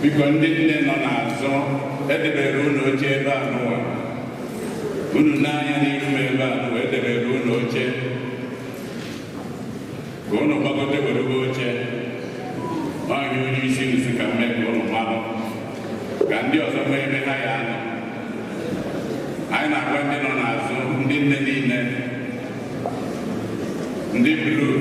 Biko, ndị nne nọ n'azụ, edebere unu oche ebe a n'ụwa. Unu n'anya n'iru m ebe a n'ụwa, edebere unu oche ka unu gbagote were oche. Onye onye isi nsi ka mme ka unu mmadụ ka ndị ọzọ nwee ebe ha ya anọ. Anyị na-agwa ndị nọ n'azụ, ndị nne niile, ndị blue.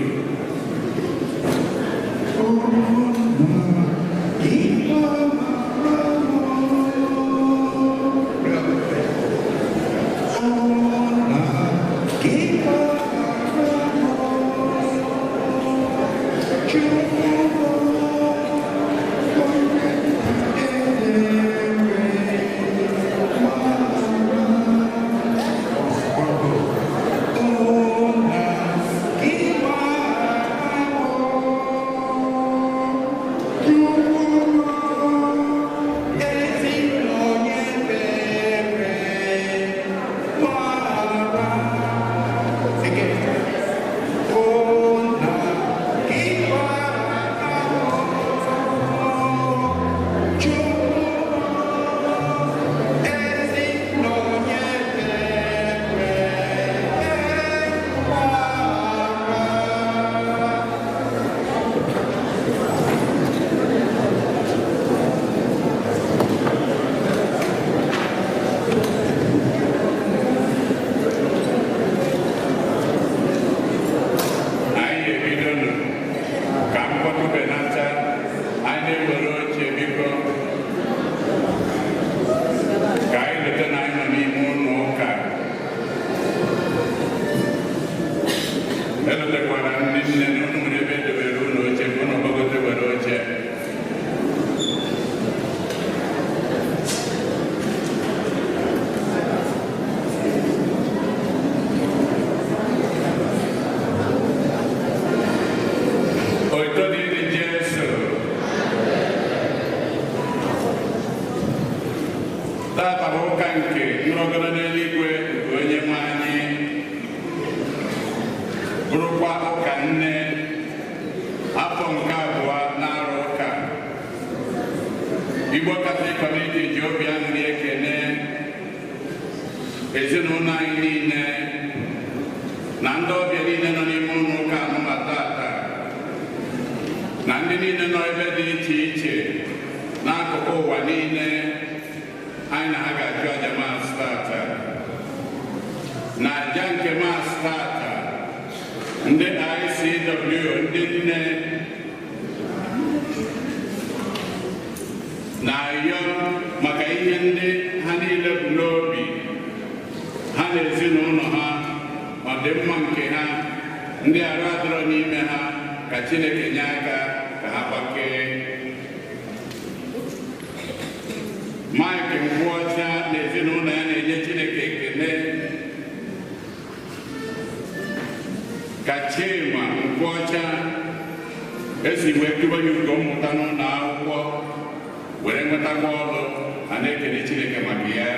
Anyị ebidonu ka mkpọtụ benata. Anyị na-ewere oche. Biko, ka anyị leta na anyị nọ n'ime ụlọ ụka. Elotekwara ndị nne na unu nwere ebe edebere unu oche ka unu gbagote were oche. Otuto dịrị Jesu. Tata bụ ụka nke nrọgoro n'eluigwe nke onye nwe anyị, bụrụkwa ụka nne, afọ nke abụọ na-arụ ụka. Igbo Catholic Community ji obi aṅụrị ekene ezinụlọ anyị niile na ndị ọbịa niile nọ n'ime ụlọ ụka anụma tata, na ndị niile nọ ebe dị iche iche n'akụkụ ụwa niile anyị na ha ga-achụ aja Mass tata. Na aja nke Mass tata, ndị ICW, ndị nne, na-ayọ maka ihe ndị ha niile bụ n'obi ha na ezinụlọ ha, ọdịmma nke ha, ndị arụ adịrọ n'ime ha, ka Chineke nye aka ka ha gbakee. Mike Nkwọcha na ezinụlọ ya na-enye Chineke ekele ka Chima Nkwọcha esi wee tụba ya ugo mmụta n'ụlọ akwụkwọ were nwetakwa ọrụ. A na-ekele Chineke maka ya.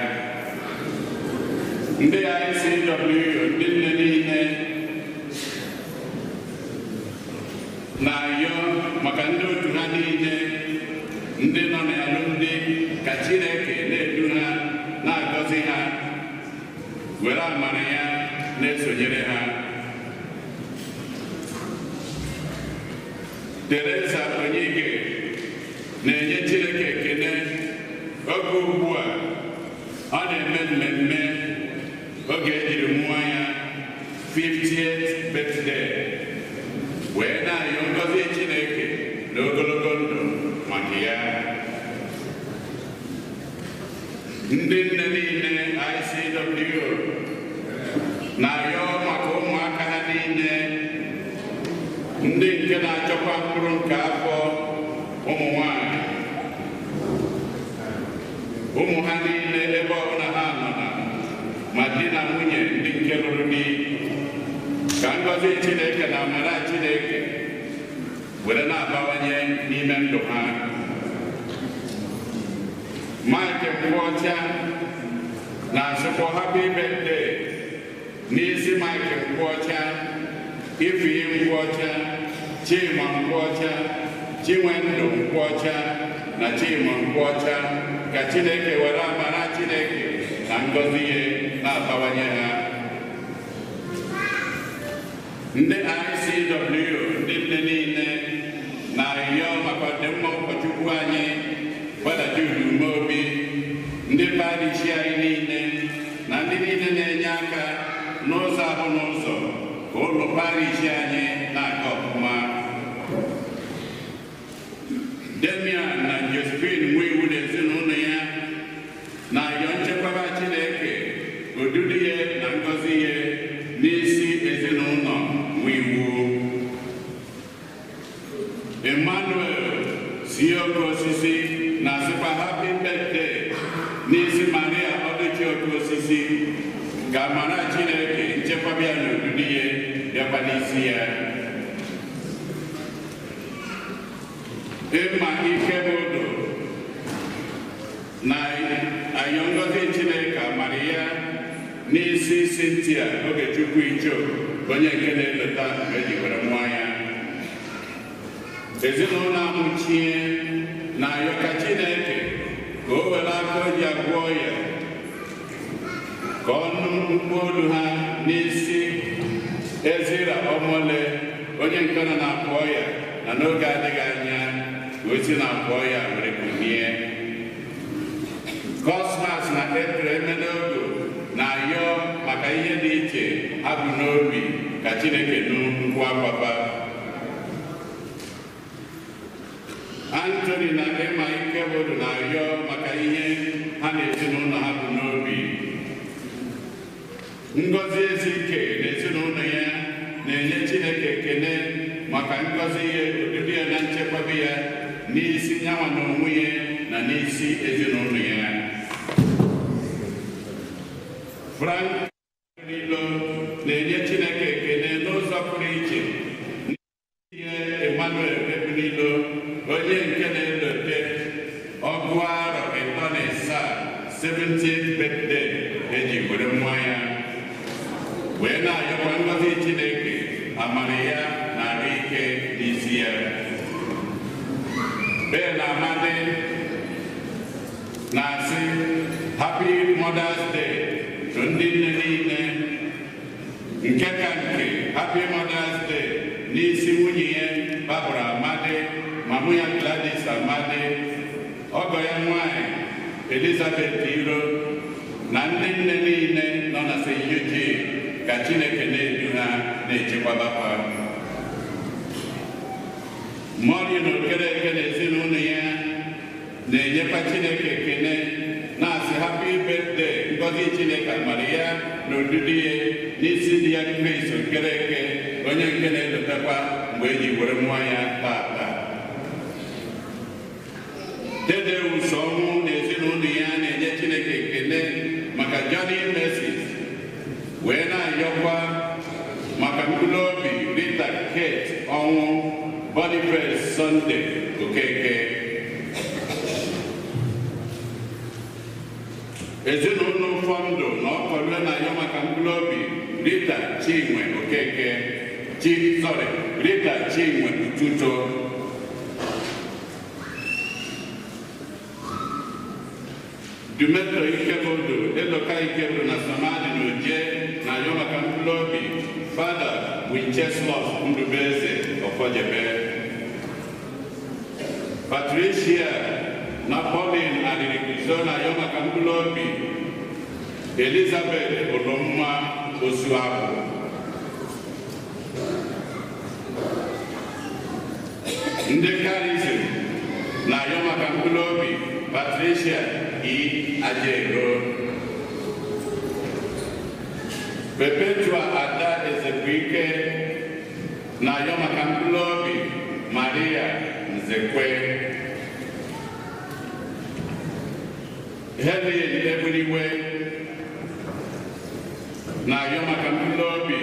Ndị ICW, ndị nne niile, na-ayọ maka ndị otu ha niile ndị nọ n'alụmdi, ka Chineke na-edu ha, na-agọzi ha, were amara ya na-esonyere ha. Teresa Onyike na-enye Chineke ekele oge ugbu a ọ na-eme mmemme oge ejiri mụọ ya, 50th birthday, wee na-ayọ ngọzi Chineke na ogologo ndụ maka ya. Ndị nne niile ICW na-ayọ maka ụmụaka ha niile, ndị nke na-achọkwa mkpụrụ nke afọ, ụmụ nwanyị, ụmụ ha niile ebe ọbụla ha nọ, na ma di na nwunye ndị nke lụrụ di, ka ngọzi Chineke na amara Chineke were na-abawanye n'ime ndụ ha. Mike Nkwọcha na-asịkwa happy birthday n'isi Mike Nkwọcha, Ifeyi Nkwọcha, Chima Nkwọcha, Chinwendụ Nkwọcha. na Chima Nkwọcha ka Chineke were amara Chineke na ngọzi ya na-abawanye ha. Ndị ICW ndị nne niile na-arịọ maka ọdịmma ụkọchukwu anyị Fada Jude Umeobi, ndị parish anyị niile na ndị niile na-enye aka n'ụzọ ahụ n'ụzọ ka ụlọ parish anyị na-aga ọfụma. Damian na Josephine Nwiwu na ezinụlọ ya na-ayọ nchekwaba Chineke, odudu ya na ngọzi ya n'isi ezinụlọ Nwiwu. Emmanuel si oke osisi na-asịkwa happy birthday n'isi Maria Ọdụchi oke osisi, ka amara Chineke nchekwaba ya na odudu ya bịakwa n'isi ya. Ịma Ikebodo na ayọ ngọzi Chineke amara ya n'isi Cynthia Ogechukwu Icho, onye nke na-elota mgbe e jikwara mụọ ya. Ezinụlọ amụchie na-ayọ ka Chineke ka o were aka o ji agwọ ya ka ọ nụ mkpu olu ha n'isi Ezira Ọmọle, onye nke nọ na-apụ ya na n'oge adịghị anya ka o si na-apụ ya were kunie. Cosmas na April Emelogo na-ayọ maka ihe dị iche ha bụ n'obi ka Chineke nụ mkpu akwa. Anthony na Emma Ikebodo na-ayọ maka ihe ha na ezinụlọ ha bụ n'obi. Ngọzi Ezike na ezinụlọ ya na-enye Chineke ekele maka ngọzi ya, odudu ya na nchekwaba ya n'isi nyanwa na onwe ya na n'isi ezinụlọ ya. Frank Nilo na-enye Chineke ekele n'ụzọ pụrụ iche n'ihe Emmanuel Ebunilo, onye nke na-elote ọgụ arọ 37 70th birthday eji were mụọ ya, wee na-ayọkwa ngọzi Chineke, amara ya na arụ ike n'isi ya. Ben Amadi na-asị Happy Mother's Day to ndị nne niile, nke ka nke Happy Mother's Day n'isi nwunye ya Barbara Amadi, mamụ ya Gladys Amadi, ọgọ ya nwanyị Elizabeth Iro na ndị nne niile nọ na St. Eugene ka Chineke na-edu ha na-echekwaba ha. Maureen Okereke na ezinụlọ ya na-enyekwa Chineke ekele na-asị happy birthday, ngọzi Chineke amara ya na odudu ya n'isi di ya Chris Okereke, onye nke na-elotekwa mgbe eji were mụọ ya tata. Dede Usonwu na ezinụlọ ya na-enye Chineke ekele maka Johnny Mercies, wee na-ayọkwa maka mkpụrụ obi Rita Kate Ọnwụ, Boniface Sunday Okeke. Ezinụlọ Fọndụ na Ọkọlue na-ayọ maka mkpụrụ obi Rita Chinwe Okeke, Rita Chinwe Ututo. Dumeto Ikebodo, Eloka Ikebodo na Samadi na Oje na-ayọ maka mkpụrụ obi Fada Wincheslaus Ndubeze Ọfọjebe. Patricia na Pauline Adịrịguzo na-ayọ maka mkpụrụ obi Elizabeth Olomma Osuagwu. Ndị Karizm na-ayọ maka mkpụrụ obi Patricia E. Ajero. Perpetua Ada Ezekwike na-ayọ maka mkpụrụ obi Maria Nzekwe. Helen Ebuniwe na-ayọ maka mkpụrụ obi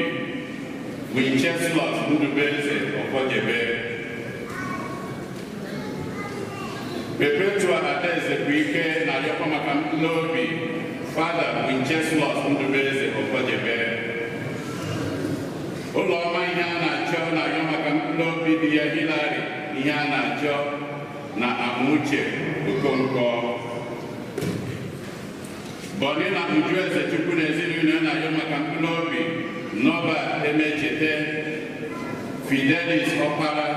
Wincheslaus Ndubeze Ọfọjebe. Perpetua Adaezekwike na-ayọkwa maka mkpụrụ obi Fada Wincheslaus Ndubeze Ọfọjebe. Ụlọma ihe a na-achọ na-ayọ maka mkpụrụ obi dị ya Hilary ihe a na-achọ na Amuche Okonkwo. Bọni na Uju Ezechukwu na ezinụlọ ya na-ayọ maka mkpụrụ obi Nọba Emechete, Fidelis Ọkpara,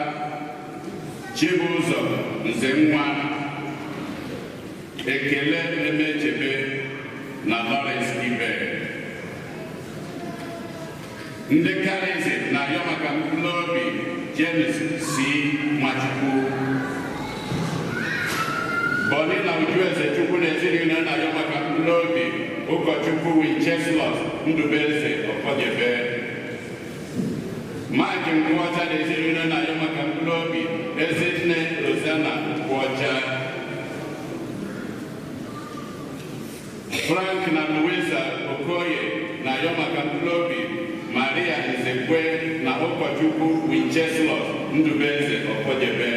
Chibụzọ Nzenwa, Ekele Emechebe na Lawrence Ibe. Ndị Karizm na-ayọ maka mkpụrụ obi James C. Nwachukwu. Bọni na Uju Ezechukwu na ezinụlọ ya na-ayọ maka mkpụrụ obi ụkọchukwu Wincheslos Ndubeze Ọkọdebe. Mike Nkwọcha na ezinụlọ na-ayọ maka mkpụrụ obi Ezinne Rosanna Nkwọcha. Frank na Louisa Okoye na-ayọ maka mkpụrụ obi Maria Nzekwe na ụkọchukwu Wincheslos Ndubeze Ọkọdebe.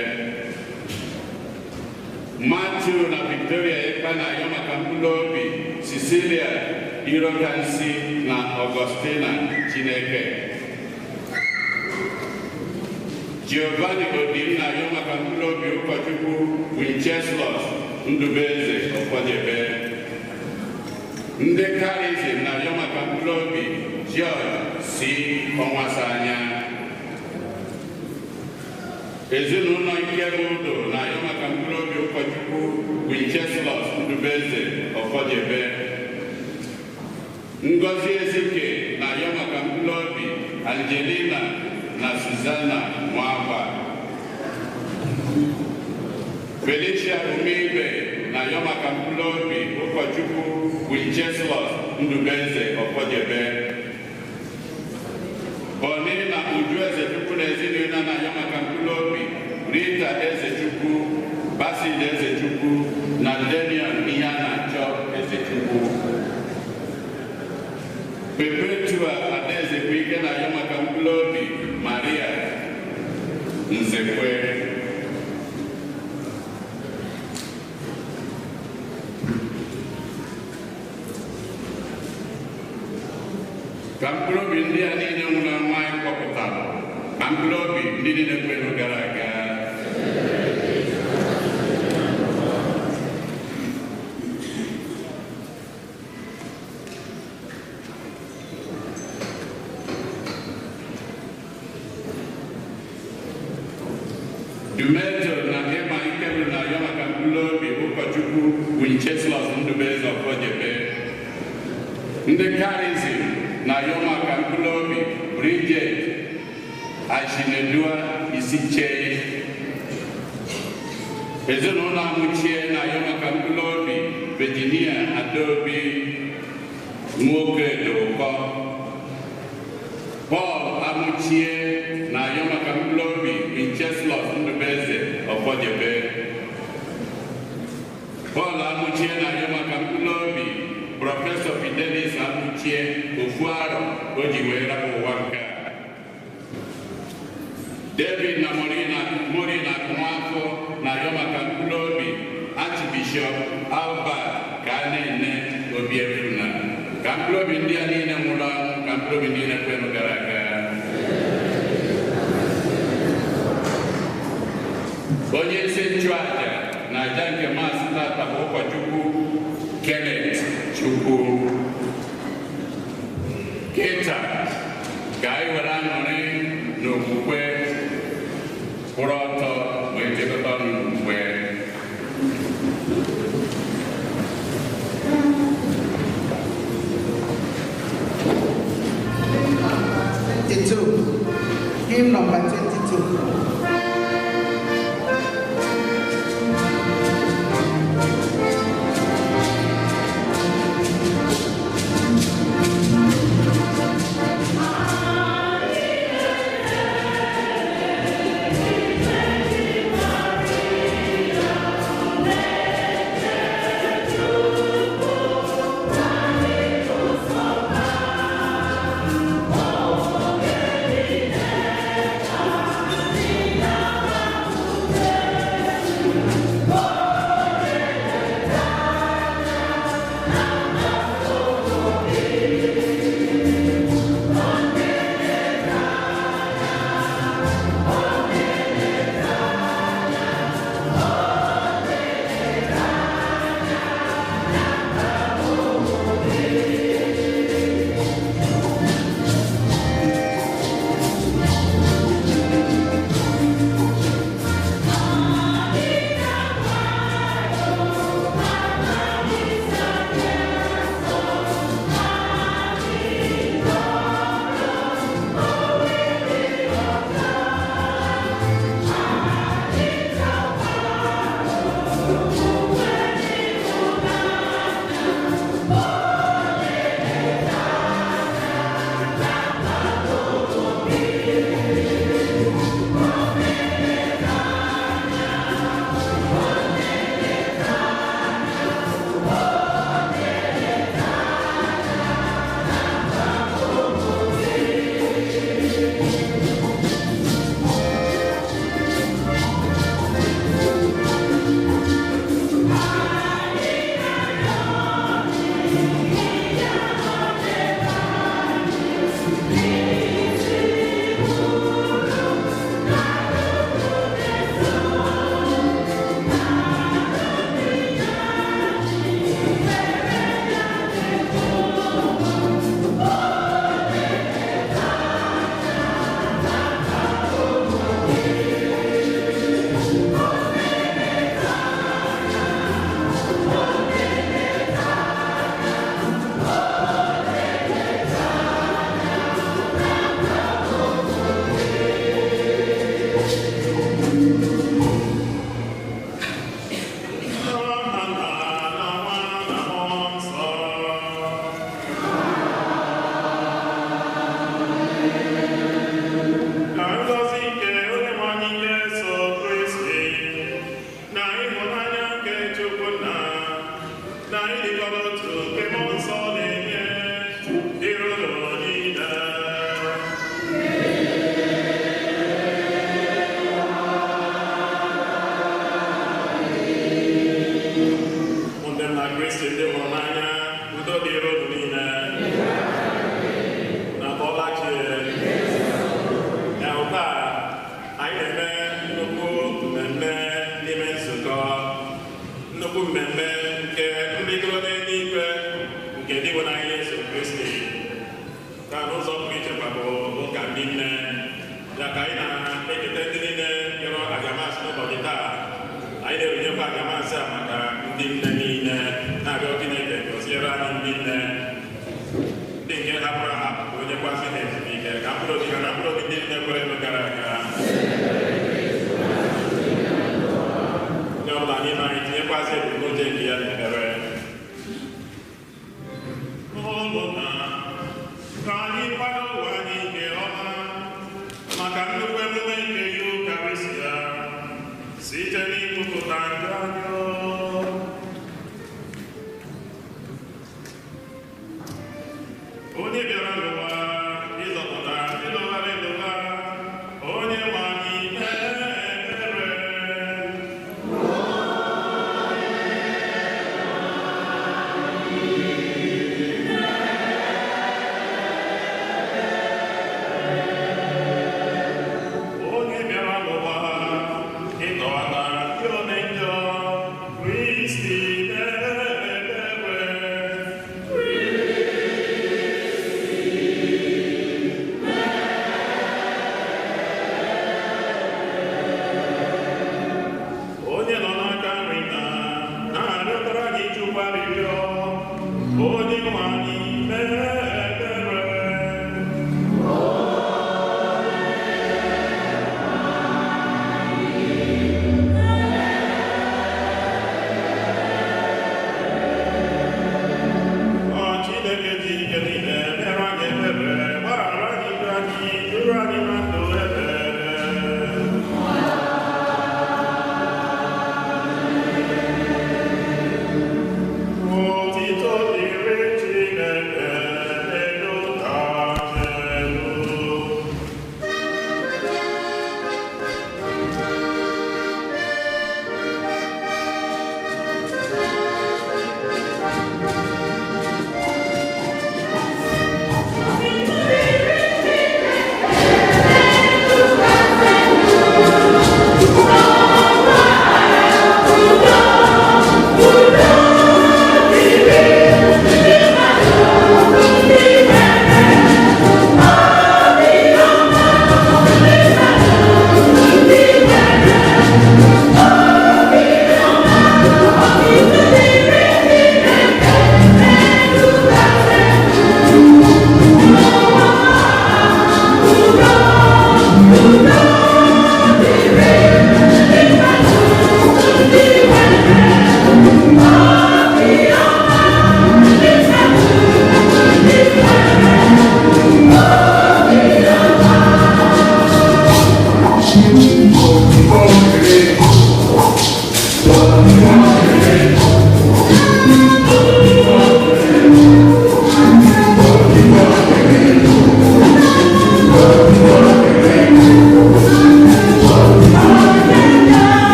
Matthew na Victoria Ekpa na-ayọ maka mkpụrụ obi Cecilia Irokansi na Augustina Chineke. Giovanni Odim na-ayọ maka mkpụrụ obi ụkọchukwu Wincheslos Ndubeze Ọkọdebe. Ndị Karizm na-ayọ maka mkpụrụ obi George C. Ọnwasanya. Ezinụlọ Ikebudo na-ayọ maka mkpụrụ obi ụkọchukwu Wincheslos Ndubeze Ọkọdebe. Ngozi Ezike na-ayọ maka mkpụrụ obi Angelina na Susanna Nwagba. Felicia Umibe na-ayọ maka mkpụrụ obi ụkọchukwu Wincheslos Ndubeze Ọkọdebe. Bọni na Uju Ezechukwu na ezinụlọ na-ayọ maka mkpụrụ obi Rita Ezechukwu, Basil Ezechukwu na Daniel ihe a na-achọ Ezechukwu. Perpetua Adaezekwuike na-ayọ maka mkpụrụ obi Maria Nzekwe. Ka mkpụrụ obi ndị a niile nwụrụ anwụ anyị kpọpụtara, ma mkpụrụ obi ndị niile kwere gara aga. Dumeto na Emma Ikebulu na-ayọ maka mkpụrụ obi ụkọchukwu Wincheslos Ndubeze Ọkọdebe. Ndị Karizm na-ayọ maka mkpụrụ obi Bridget Ashinedua Isiche. Ezinụlọ Amuchie na-ayọ maka mkpụrụ obi Virginia Adaobi Nwokedokọ. Paul Amuchie na-ayọ maka mkpụrụ obi Wincheslos Ndubeze Ọkọdebe. Paul Amuchie na-ayọ maka mkpụrụ obi Prọfesọ Fidelis Amuchie ofu arọ o ji wee rapụ ụwa nke a. David na Morina Akụnwafọ na-ayọ maka mkpụrụ obi Archbishop Albert ka a na-ene Obiefuna. Ka mkpụrụ obi ndị a niile nwụrụ anwụ, ka mkpụrụ obi niile kwenụ gara aga. Onye isi nchụaja na aja nke Maasị tata bụ ụkọchukwu Kenneth Chukwu. Kịta ka anyị were aṅụrị na okwukwe kwụrụ ọtọ wee jekọta ọnụ n'okwukwe. Hymn number 22. Amen.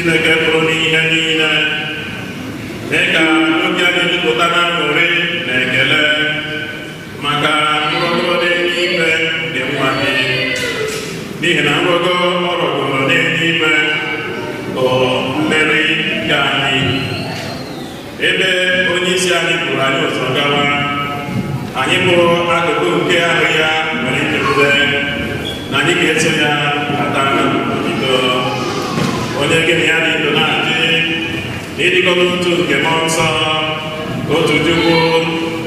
Chineke pụrụ n'ihe niile, mee ka obi anyị jupụta na aṅụrị na ekele maka nrọgoro n'eluigwe nke nwa gị, n'ihi na nrọgo ọ rọgoro n'eluigwe bụ mmeri nke anyị, ebe onye isi anyị buru anyị ụzọ gawa, anyị bụrụ akụkụ nke ahụ ya nwere nchekwube na anyị ga-eso ya bata n'otito, onye gị na ya dị ndụ na-adị na ịdịkọ n'otu nke Mmụọ Nsọ, otu Chukwu,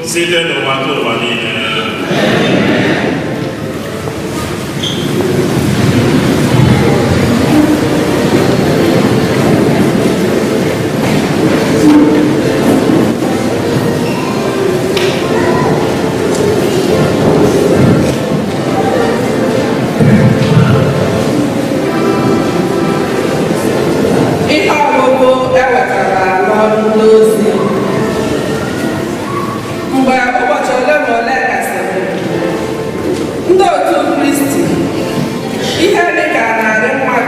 site n'ụwa tụ ụwa niile. Ihe ọgụgụ ewetara n'ọrụ n'ozi. Mgbe ụbọchị ole na ole gasịrị, ndị otu Kristi, ihe dị ka 220,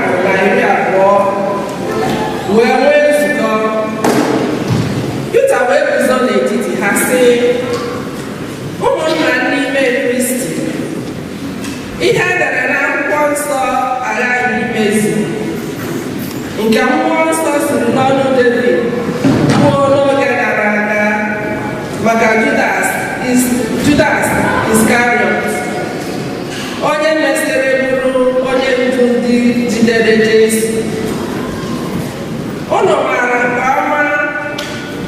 wee nwee nzukọ. Pita wee guzo n'etiti ha, sị, "Ụmụnna n'ime Kristi, ihe e dere n'akwụkwọ nsọ aghaghị imezu, nke Mmụọ Nsọ siri n'ọnụ David kwuo n'oge gara aga maka Judas Iskariot, onye mesịrị bụrụ onye ndu ndị jidere Jesu. Unu maara nke ọma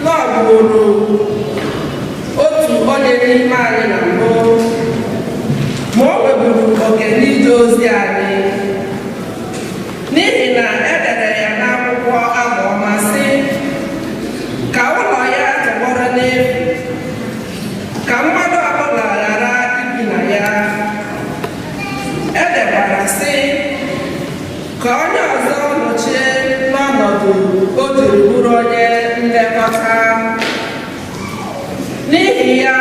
na ọ bụrụ otu onye n'ime anyị na mbụ, ma o nweburu oke n'ije ozi anyị, n'ihi na e dere ya n'akwụkwọ Abụ Ọma, sị, 'Ka ụlọ ya tọgbọrọ n'efu, ka mmadụ ọbụla ghara ibi na ya.' E dekwara, sị, 'Ka onye ọzọ nọchie n'ọnọdụ o jiri bụrụ onye nlekọta.' N'ihi ya,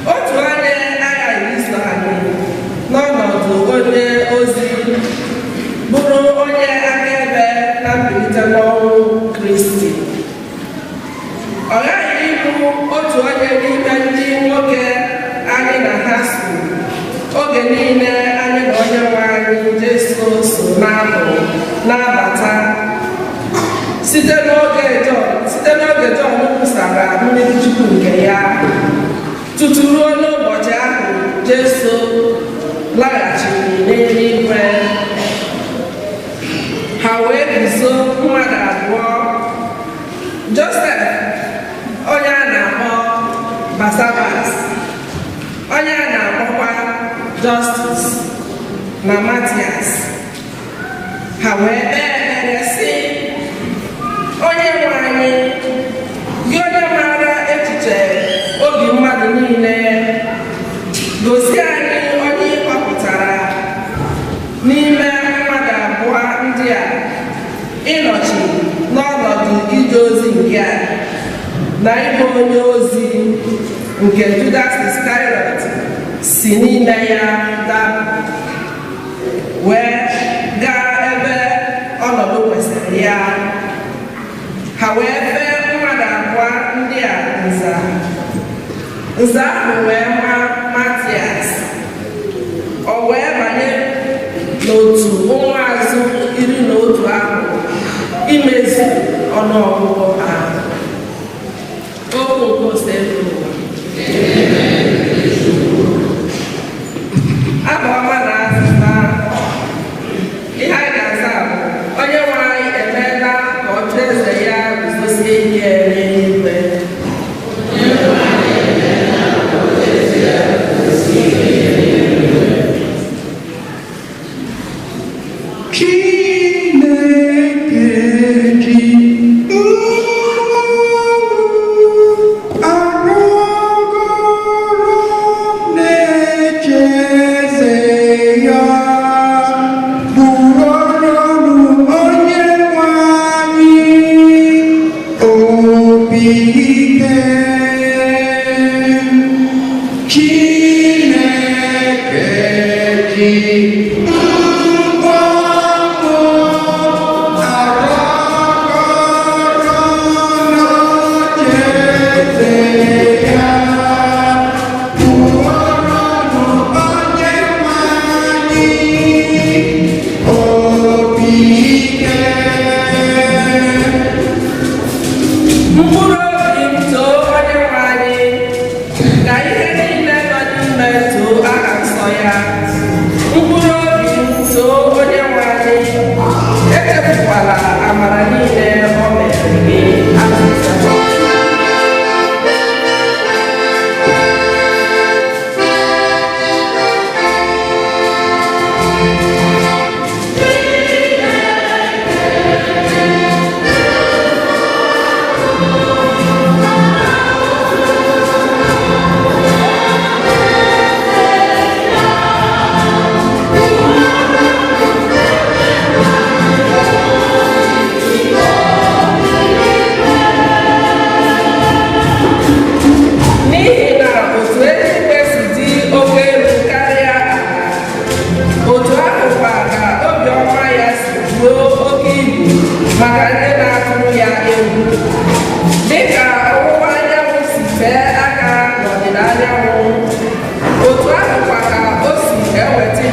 otu onye aghaghị iso anyị n'ọnọdụ onye ozi, bụrụ onye akaebe na mbilite n'ọnwụ Kristi. Ọ ghaghị ịbụ otu onye n'ime ndị nwoke anyị na ha so oge niile anyị na onye nwe anyị Jesu so na-apụ na-abata, site n'oge Jọn kwusara mmiri Chukwu nke ya tutu ruo n'ụbọchị ahụ Jesu laghachiri n'eluigwe." Ha wee guzo mmadụ abụọ, Josef, onye a na-akpọ Basabas, onye a na-akpọkwa Justus, na Matias. Ha wee kpee ekpere, sị, "Onye nwe anyị, gị onye maara echiche obi mmadụ niile, gosi anyị onye ị họpụtara n'ime mmadụ abụọ ndị a ịnọchi n'ọnọdụ ije ozi nke a na ịbụ onye ozi nke Judas Iskariot si n'ime ya dapụ wee gaa ebe ọnọdụ kwesịrị ya." Ha wee fee mmadụ abụọ ndị a nza. Nza ahụ wee maa Matias. O wee banye n'otu ụmụazụ 11 ahụ, imezu ọnụọgụgụ ha. Okwu nke Osebụrụwa. Abụ ọma na azịza. Ihe anyị ga-aza bụ, "Onye nwe anyị emeela ka ocheeze ya guzosie ike n'eluigwe." Chineke ji arụgoro n'ocheeze ya, bụrụ onye nwe anyị obi ike. Chineke ji mgbapụ.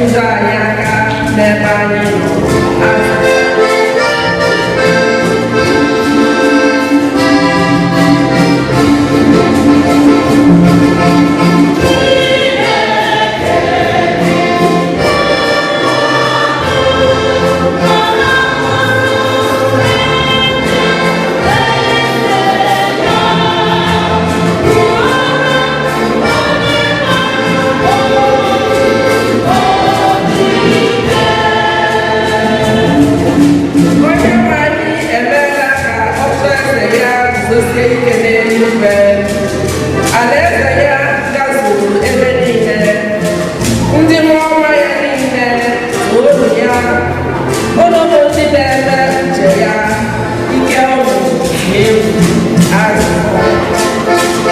na-ebikwudo anyị aka n'ebe anyị nọ. Amen. Onye nwe anyị emeela ka ocheeze ya guzosie ike n'eluigwe. Alaeze ya gazuru ebe niile. Ndị mmụọ ọma ya niile toonu ya. Unu bụ ndị na-eme uche ya, ike unu na egwu. Azịza.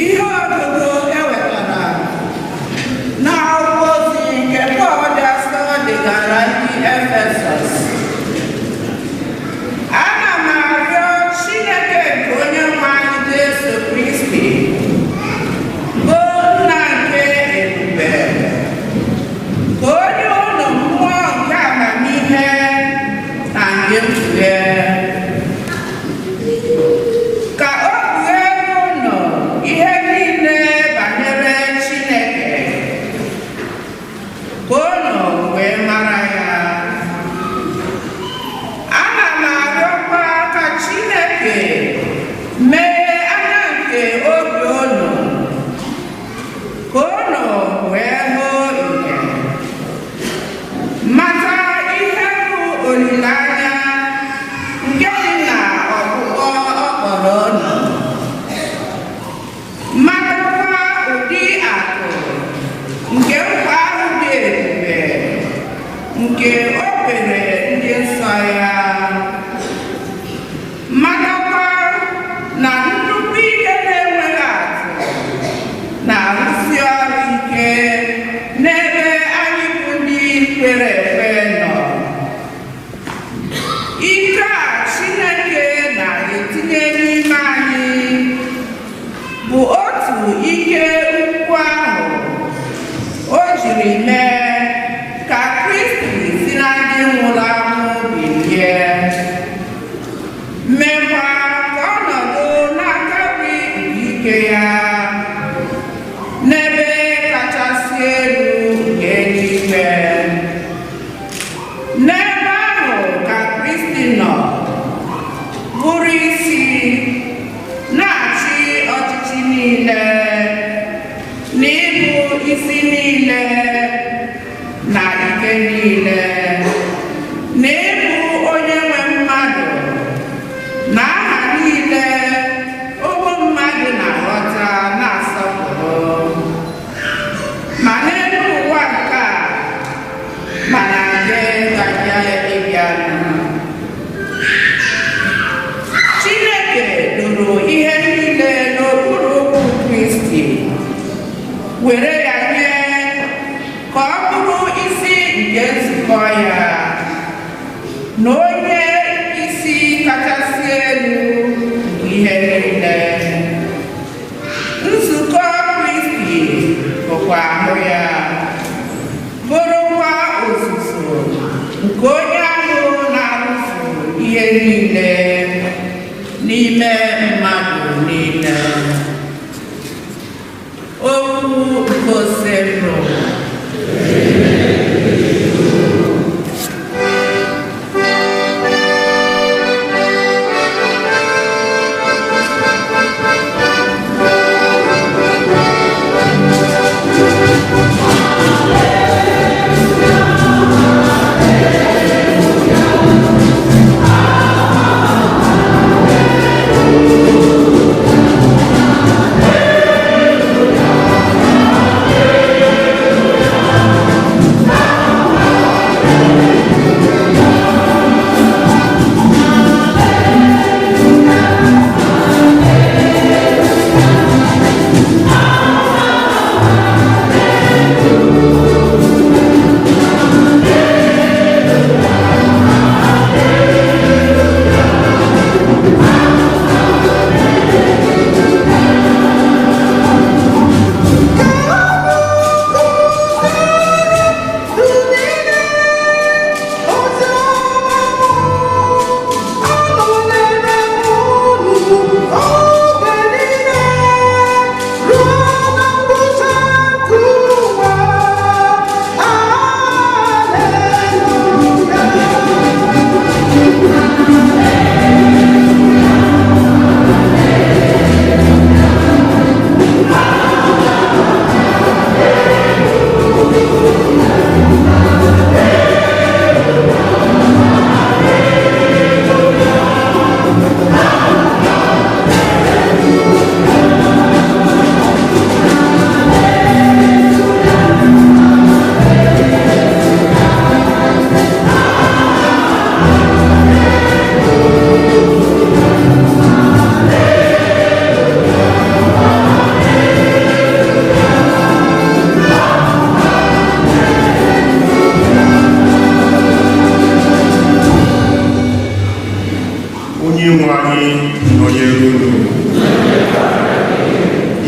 Ihe ọgụgụ e wetara n'akwụkwọ ozi nke Pọl dị asọ degara ndị Efesọs. Ana m arịọ Chineke nke onye nwe anyị Jesu Kristi, bụ nna nke ebube, ka o nye unu mmụọ nke amamihe na nke mkpughe, ka o kpughere unu ihe niile banyere Chineke, ka unu wee mara ya. Ana m arịọkwa ka Chineke meghee anya nke obi unu, ka unu wee hụ ìhè, mata ihe bụ olileanya nke dị na ọkpụkpọ ọ kpọrọ unu, matakwa ụdị akụ nke nkwa ahụ dị ebube nke o kwere ndị nsọ ya, matakwa na nnukwu ike na-enweghị atụ na-arụsi ọrụ ike n'ebe anyị bụ ndị kwere ekwe nọ. Ike a Chineke na-etinye n'ime anyị bụ otu ike ukwu ahụ o jiri mee ka Kristi si na ndị nwụrụ anwụ bilie, mekwa ka ọ nọdụ n'aka nri nke ike ya n'ebe kachasị elu nke eluigwe. N'ebe ahụ ka Kristi nọ bụrụ isi na-achị ọchịchị niile na ịbụ isi niile na ike niile na ịbụ onye nwe mmadụ na aha niile ụmụ mmadụ na-aghọta na-asọpụrụ, ma n'elu ụwa nke a ma na nke gaje ịbịanụ. Chineke doro ihe niile n'okpuru ụkwụ Kristi, were ya nye ka ọ bụrụ isi nke nzukọ ya, na onye isi kachasị elu nke ihe niile. Nzukọ Kristi bụkwa ahụ ya, bụrụkwa ozuzu nke onye ahụ na-arụzu ihe niile n'ime mmadụ niile. Okwu nke Osebro. Alleluia.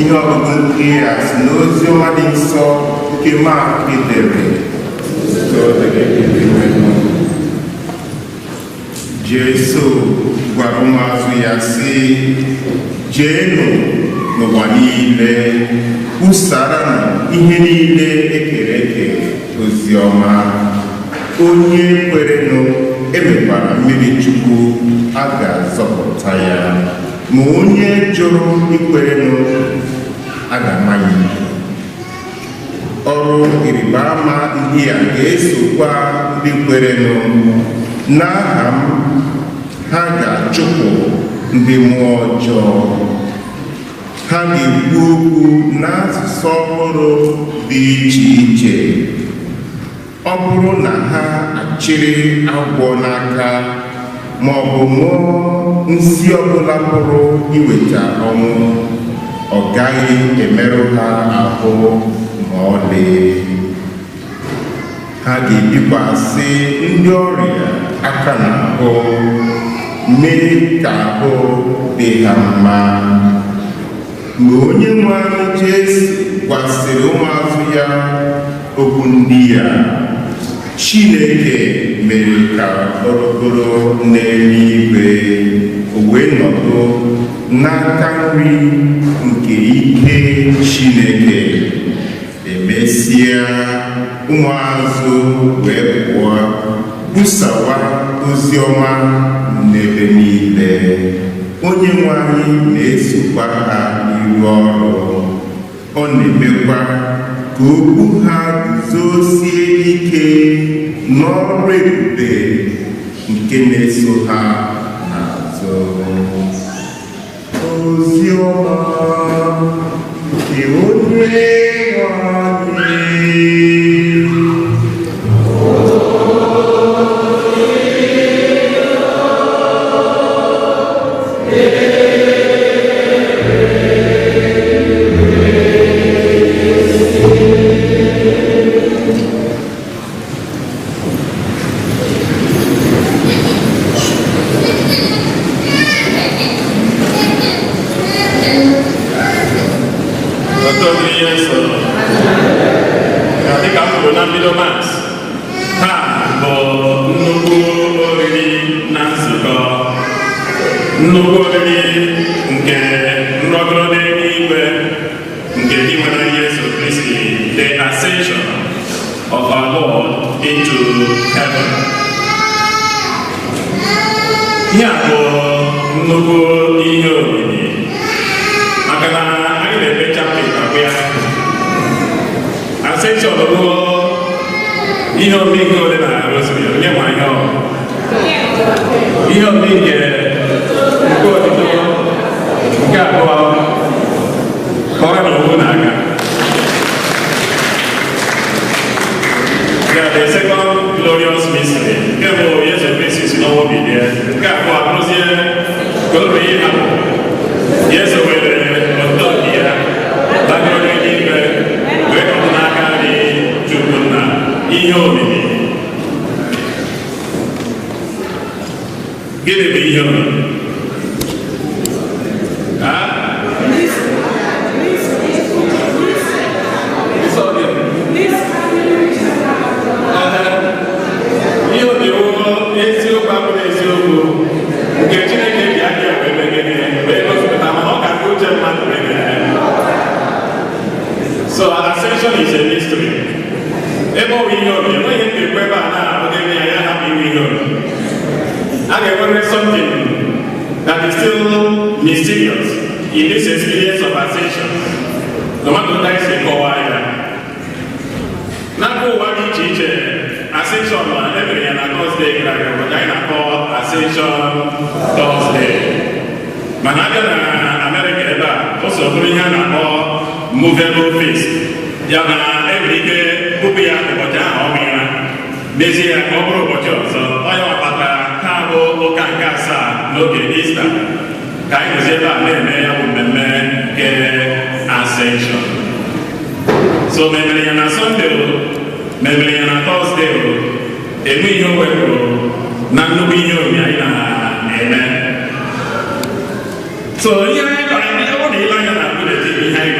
Ihe ọgụgụ ndị a si n'ozi ọma dị nsọ nke Mak dere. Otuto dịrị gị, Dinwenụ. Jesu gwara ụmụazụ ya sị, "Jeenụ n'ụwa niile, kwusaranụ ihe niile ekere eke ozi ọma. Onye kwerenụ emekwara mmiri Chukwu, a ga-azọpụta ya, ma onye jụrụ ikwerenụ, a ga-ama ya ikpe. Ọrụ ịrịba ama ndị a ga-esokwa ndị kwerenụ. N'aha m ha ga-achụpụ ndị mmụọ ọjọọ, ha ga-ekwu okwu n'asụsụ ọhụrụ dị iche iche. Ọ bụrụ na ha achịrị agwọ n'aka ma ọ bụ ṅụọ nsi ọbụla pụrụ iweta ọnwụ, ọ gaghị emerụ ha ahụ ma ọlị. Ha ga-ebikwasị ndị ọrịa aka n'ahụ, mee ka ahụ dị ha mma." Mgbe onye nwe anyị Jesu gwasịrị ụmụazụ ya okwu ndị a, Chineke mere ka ọ rịgoro n'eluigwe, o wee nọdụ n'aka nri nke ike Chineke. Emesịa, ụmụazụ wee pụọ kwusawa ozi ọma n'ebe niile. Onye nwe anyị na-esokwa ha n'iru ọrụ, ọ na-emekwa ka okwu ha guzosie ike n'ọrụ ebube nke na-eso ha n'azụ. Ozi ọma nke onye nwe anyị. Otuto dịrị Jesu. Dịka m kwuru na mbido Mass, taa bụ nnukwu oriri na nzukọ, nnukwu oriri nke nrọgoro n'eluigwe nke Dinwenụ Jesu Kristi, the ascension of our Lord into heaven. Ihe a bụ nnukwu ihe omimi, maka na anyị na-eme chaplet ahụ ya. Ascension bụ ihe omimi nke ole na rosary? Onye ma ihe ọ ihe omimi nke otito nke abụọ kọrọ na owu na-aga. Ya, the second glorious mystery. Nke bụ Yesu Kristi si n'ọnwụ bilie. Nke abụọ abụrụzie ka o ruru ịhapụ. Yesu were otuto nke ya lagoro n'eluigwe, wee nọdụ n'aka nri Chukwu Nna. Ihe omimi. Gịnị bụ ihe omimi? Ha? Sọ gịnị? Ihe omimi bụ eziokwu abụrụ eziokwu nke Chineke ji aka ya wee mee gịnị? Wee gosipụta, mana ọ ka nke uche mmadụ mee gịnị? So ascension is a mystery. Ebe ọ bụ ihe omimi, enweghị m ga-ekwu ebe a na-abụghị ya ya hapụ iwe ihe omimi. A ga-enwerịrị something that is still mysterious in this experience of ascension, no matter what anyị si kọwaa ya. N'aka ụwa dị iche iche, ascension na emere ya na Thursday gara aga, ụbọchị anyị na-akpọ Ascension Thursday. Mana abịa na Amerịka ebe a, o so bụrụ ihe a na-akpọ movable feast, ya na enwere ike bupụ ya ụbọchị ahụ ọ mịra, mezie ya ka ọ bụrụ ụbọchị ọzọ. Ọ ya kpatara ha bụ ụka nke asaa n'oge Ista ka anyị nọzi ebe a na-eme ya bụ mmemme nke Ascension. So ma emere ya na Sunday o, ma emere ya na Thursday o, enwe ihe o wepụrụ na nnukwu ihe omimi anyị na-eme. So ihe anyị chọrọ, ọ bụrụ na ile anya na bulletin, ihe anyị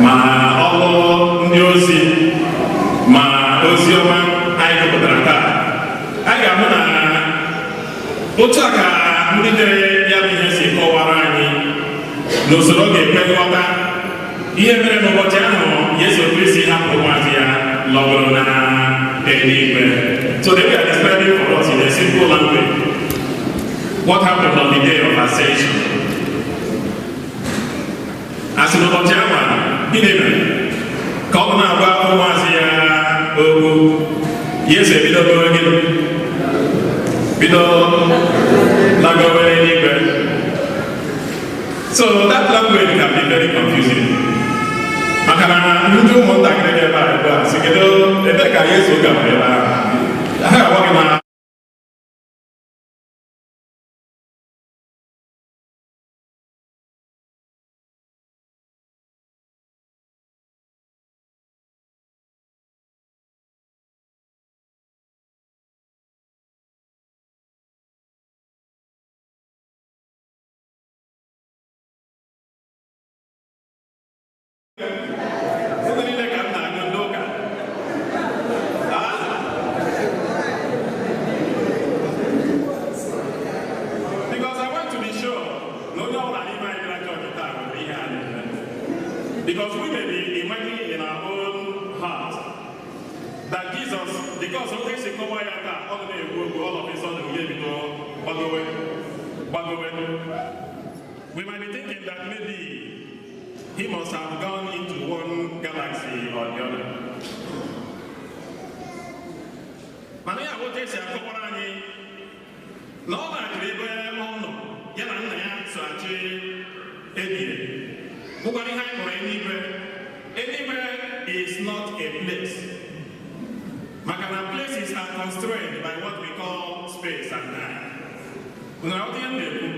Ma ọlụ ndị ozi ma ozi ọma anyị gụpụtara taa, anyị ga-ahụ na otu a ka ndị dere ya bụ ihe si kọwara anyị n'usoro ọ ga-ekwe nghọta ihe mere n'ụbọchị ahụ Yesu Kristi hapụrụ ụmụazụ ya lọgoro na eluigwe. So they were describing for us in a simple language what happened on the day of ascension. Asị n'ụbọchị ahụ, gịnị mere ka ọ na-agwa ụmụazụ ya okwu? Yesu ebido gịnị? Bido lagowe eluigwe. So that language can be very confusing, maka na ndị ụmụntakịrị dị ebe a ugbu a si, "Kedu ebe ka Yesu gara ebe ahụ?" Ha ga-agwa gị na ebe niile ka m na-agụ ndị ụka. Ah? Because I want to be sure na onye ọbụla n'ime anyị bịara chọọchị taa nwere ihe a na-eme. Because we may be imagining in our own heart that Jesus, because oge si kọwa ya taa, ọ na-ekwu okwu, all of a sudden ya ebido gbagowe gbagowe. We might be thinking that maybe he must have gone into one galaxy or the other. Mana ya otu esi akọwara anyị na ọ na-achịrị ebe ọ nọ, ya na nna ya so achị ebie, bụkwara ihe anyị kpọrọ eluigwe. Eluigwe is not a place, maka na places are constrained by what we call space and time. Unu aghọta ihe m na-ekwu?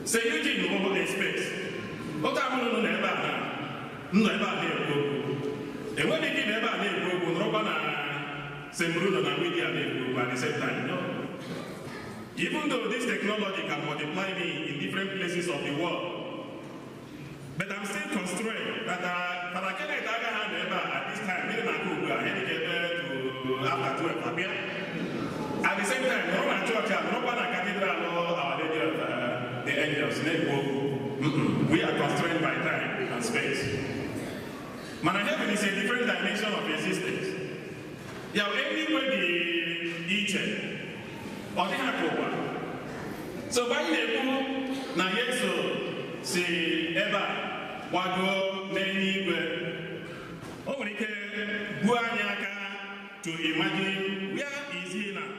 St. Eugene bụ a space. Otu ahụ nọ ebe a na m nọ ebe a na-ekwu okwu, enweghị ike ịnọ ebe a na-ekwu okwu nọrọkwa na St. Bruno na Media na-ekwu okwu at the same time. No. Even though this technology can multiply me in different places of the world, but I'm still constrained that Father Kenneth agaghị anọ ebe a at this time, mmiri na-akụ ugbu a, ihe dịka ebe to after 12 abịa. At the same time, nọrọ na chọọchị a, nọrọkwa na cathedral Our Lady of the Angels na-ekwu okwu. We are constrained by time and space. Mana heaven is a different dimension of existence. Ya bụ, eluigwe dị iche, ọ dịghị ka ụwa. So mgbe anyị na-ekwu na Yesu si ebe a gbagoo n'eluigwe, o nwere ike buo anyị aka to imagine where is he now.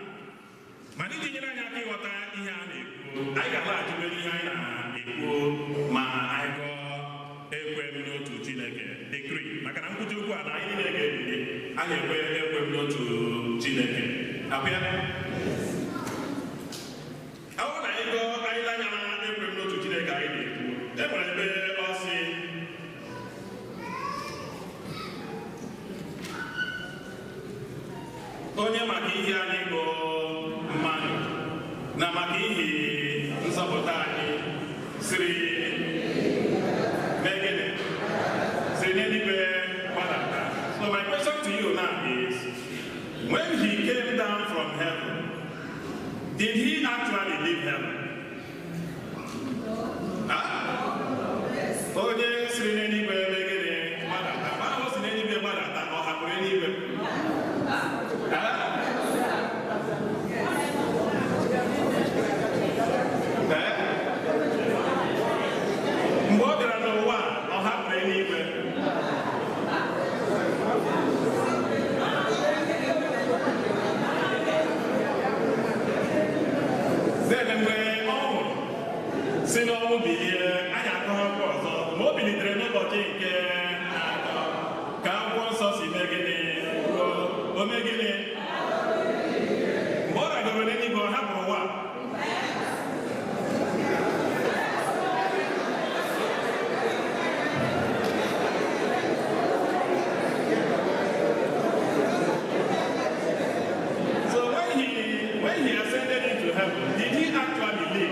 Mana iji nyere anyị aka ịghọta ihe a na-ekwu, anyị ga-alaghachikwa ihe anyị na-ekwu ma anyị gụọ "Ekwe m n'otu Chineke", the creed, maka na nkwuchi okwu a na anyị niile ga-ebili, anyị ekwe "Ekwe m n'otu Chineke". Abịa, ọ bụrụ na anyị gụọ, anyị lee anya na "Ekwe m n'otu Chineke" anyị na-ekwu, e nwere ebe ọ sị, onye maka ihe anyị bụ mmadụ na maka ihi nzọpụta anyị siri mee gịnị? Siri n'eluigwe gbadata. So my question to you now is, when he came down from heaven, did he actually leave heaven? Huh? Onye siri n'eluigwe mee gịnị? Gbadata. Mgbe ahụ o si n'eluigwe gbadata, ọ hapụrụ eluigwe? Huh? Ee? Mgbe ọ bịara n'ụwa, ọ hapụrụ eluigwe? Then mgbe ọ nwụrụ, si n'ọnwụ bilie, anyị akọghọkwa ọzọ ma o bilitere n'ụbọchị nke atọ ka akwụkwọ nsọ si mee gịnị? Kwuo. O mee gịnị? Mgbe ọ ragoro n'eluigwe, ọ hapụrụ ụwa? So when he ascended into heaven, did he actually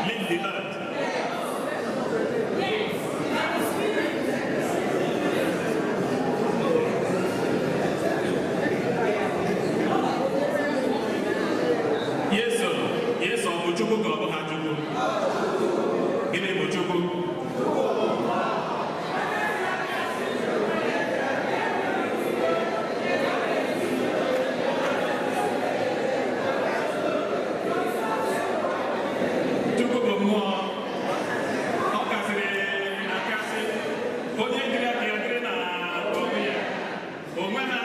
leave the earth? Chukwu ka ọ bụ ha Chukwu? Gịnị bụ Chukwu? Chukwu bụ mmụọ. Ọ kasịrị akasị. Onye jiri aka ya dịrị na onwe ya. Onwe ha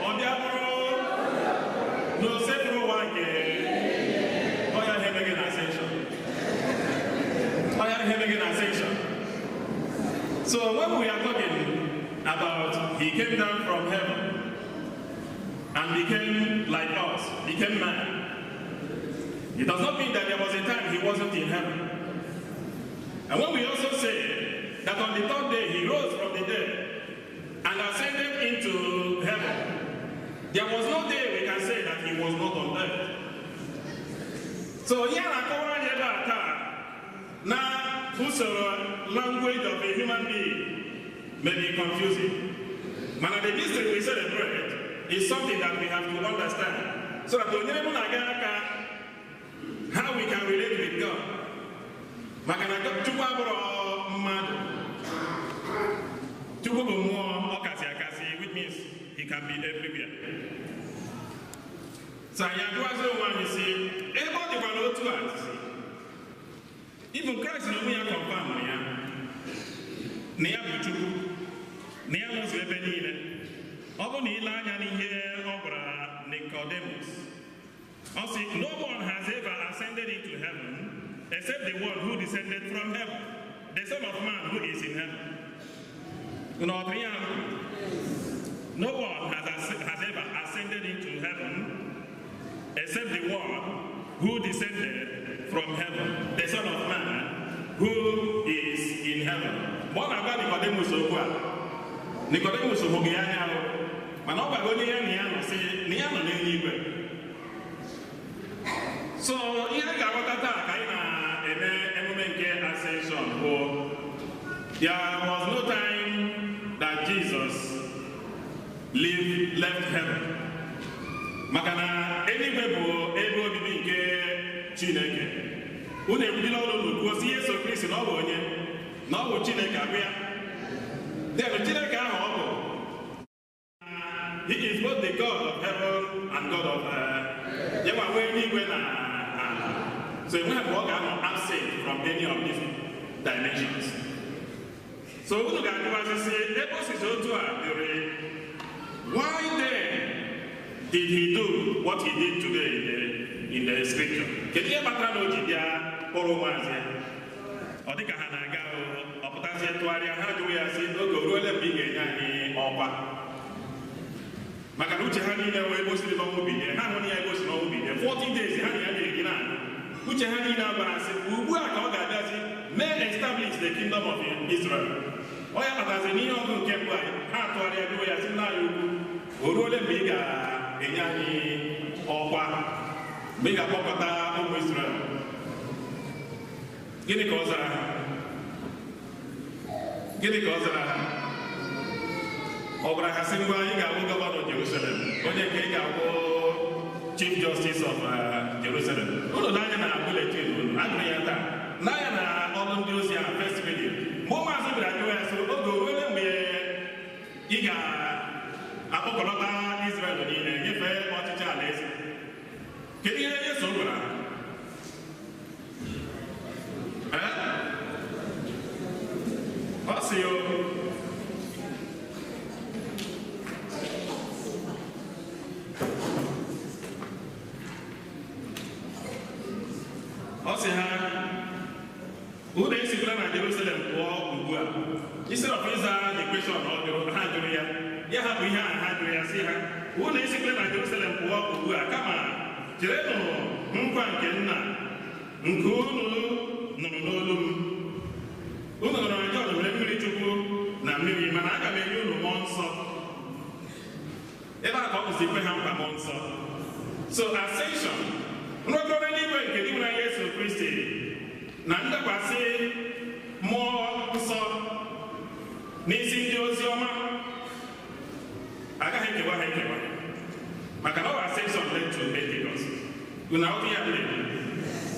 ọ bịa bụrụ na osepụrụ ụwa nke ọya ihe emeghị na ascension. Ọya ihe emeghị na ascension. So when we are talking about he came down from heaven and became like us, became man, it does not mean that there was a time he wasn't in heaven. And when we also say that on the third day he rose from the dead and ascended into heaven, there was no day we can say that he was not on earth. So ihe a na-akọwara anyị ebe a taa na usoro language of a human being may be confusing. Mana the mystery we celebrate is something that we have to understand so that onye mụ na-aga aka how we can relate with God. Maka na Chukwu abụrụ mmadụ. Chukwu bụ mmụọ ọ kasị akasị, which means he can be everywhere. So anyị ajụwazi onwe anyị si ebe ọ dịkwa n'otu a si even Christ na onwe ya confirm ya na ya bụ Chukwu, na ya nọzu ebe niile. Ọ bụ na ile anya n'ihe ọ gwara Nicodemus, ọ sị, no one has ever ascended into heaven except the one who descended from heaven, the Son of Man who is in heaven. No one has ever ascended into heaven except the one who descended from heaven, the Son of Man who is in heaven. Mgbe ọ na-agwa Nicodemus okwu a, Nicodemus hụghị ya anya ahụ, mana ọ gwara onye ya na ya nọ sị na ya nọ n'eluigwe. So ihe a ga-aghọta taa ka anyị na-eme emume nke Ascension bụ there was no time that Jesus left heaven. Maka na eluigwe bụ ebe obibi nke Chineke. Unu ekwudila ọnụ unu kwuo sị Yesu Kristi na ọ bụ onye, na ọ bụ Chineke abụ ya. Then Chineke ahụ ọ bụ, he is both the God of heaven and God of earth. Ya nwa nwee eluigwe na ala. So enweghị mgbe ọ ga-anọ absent from any of these dimensions. So unu ga-ajụwazi sị ebe o sizi otu a dịrị, why then did he do what he did today in the scripture? Kedu ihe kpatara na o ji bịa kpọrọ ụmụazị ya? Ọ dị ka ha na-aga ọ pụtazie tụgharịa ha jụrụ ya sị oge o ruole mgbe ị ga-enye anyị ọkwa? Maka na uche ha niile wee gosiri n'ọnwụ bilie, ha hụ na ya egosi n'ọnwụ bilie 40 days ha na ya na-eri naanị. Uche ha niile agbara sị ugbu a ka ọ ga-abịazi mee establish the kingdom of Israel. Ọ ya kpatazi n'ihe ọgụ nke mbụ anyị ha atụgharịa jụọ ya sị nna anyị ukwu, o ruole mgbe ị ga-enye anyị ọkwa, mgbe ị ga-akpọkọta ụmụ Israel? Gịnị ka ọ zara ha? Gịnị ka ọ zara ha? Ọ gwara ha sị ngwa anyị ga-abụ gọvanọ Jerusalem, onye nke ị ga-abụ Chief Justice of Jerusalem. Unu n'anya na bulletin unu, agụrụ ya taa. N'anya na ọrụ ndị ozi ahụ first reading. Mgbe ụmụazị bịara jụọ ya sị oge o ruole mgbe ị ga-akpọkọlọta Israel niile nyefee ọchịchị alaeze? Kedu ihe Yesu gwara ha? Ọ sị o, ọ sị ha unu esikwala na Jerusalem pụọ ugbu a. Instead of ịza the question ọ jụrụ ha jụrụ ya, ya hapụ ihe ahụ ha jụrụ ya sị ha unu esikwala na Jerusalem pụọ ugbu a, kama cherenụ nkwa nke nna nke unu nụrụ n'olu m. Unu nụrụ na Jọn mere mmiri Chukwu na mmiri, mana aga m enye unu mmụọ nsọ. Ebe a ka ọ bụzi kwe ha nkwa mmụọ nsọ. So ascension, nrọgoro n'igwe nke dị nwere Yesu Kristi na ndakwasị mmụọ nsọ n'isi ndị ozi ọma agaghị ekewa ha ekewa. Maka na ọ ascension led to Pentecost. Unu ahụghị ya mere.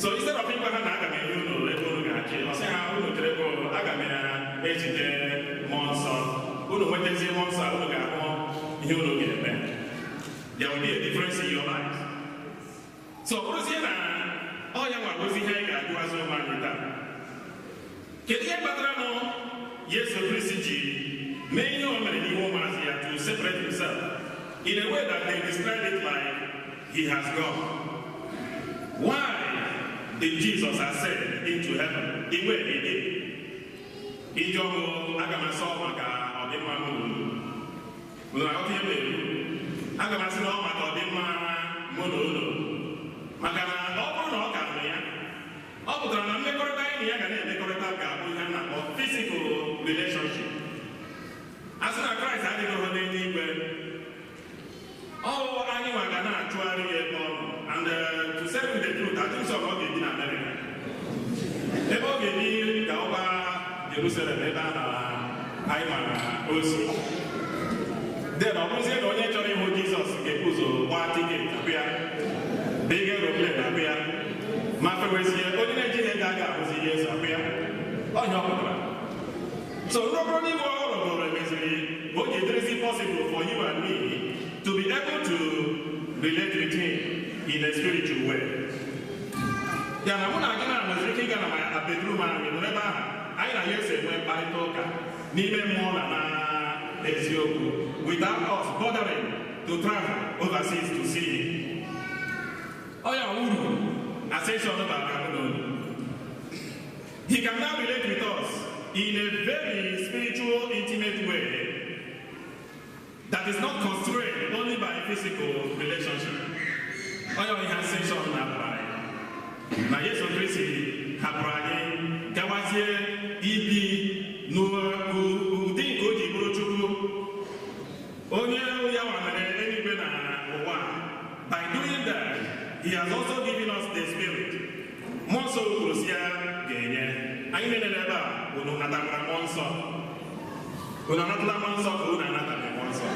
So instead of ịgwa ha na aga m enye unu ebe unu ga-achị, ọ sị ha unu chere bụ aga m ejide mmụọ nsọ. Unu nwetazie mmụọ nsọ a, unu ga-ahụ ihe unu ga-eme. There will be a difference in your lives. So ọ bụrụzie na ọ ya nwa bụzi ihe anyị ga-ajụwazi ụmụ anyị taa. Kedu ihe kpatara nụ Yesu Kristi ji mee ihe o mere n'ihu ụmụazị ya to separate himself in a way that they describe it like he has gone? Why did Jesus ascend into heaven the way he did? Iji ọgụ aga m asọ maka ọdịmma mụ na unu. Unu aghọta ihe m na-ekwu? Aga m asị na ọ maka ọdịmma mụ na unu. Maka na ọ bụrụ na ọ ka nụ ya, ọ pụtara na mmekọrịta anyị na ya ga na-emekọrịta ga-abụ ihe a na-akpọ physical relationship. A sị na Kraịst adịghị hụ n'eluigwe, ọ bụ anyị nwa ga na-achụgharị ya ebe ọ nọ. And to say the truth, adị nsọ ka ọ ga-ebi na Amerịka. Ebe ọ ga-ebi ka ọgba Jerusalem ebe a na anyị mara osi. Then ọ bụrụzie na onye chọrọ ịhụ Jizọs ga-ebu ụzọ gbaa ticket akwụ ya, big aeroplane akwụ ya, ma fewezie onye na-ejighị ego aga ahụzi Yesu akwụ ya. Ọnya ọ pụtara. So nrọgoro n'ime ọ rọgoro emeziri o ji edirizi possible for you and me to be able to relate with him in a spiritual way. Ya na mụ na gị na nweziri ike ịga na ma bedroom anyị nọrọ ebe ahụ anyị na ya esi enwe mkparịta ụka n'ime mmụọ na na eziokwu without us bothering to travel overseas to see him. Ọ ya uru ascension bara mụ na unu. He can now relate with us in a very spiritual, intimate way that is not constrained only by physical relationship. Ọ ya ihe ascension na-abara anyị. Na Yesu Kristi hapụrụ anyị gawazie ibi n'ụdị nke o ji bụrụ Chukwu. Onye ya nwa mere eluigwe na ụwa. By doing that, he has also given us the Spirit. Mmụọ nsọ kwuru si ya ga-enye. Anyị niile n'ebe a, unu natakwara mmụọ nsọ. Unu anatala mmụọ nsọ ka unu anataghị mmụọ nsọ.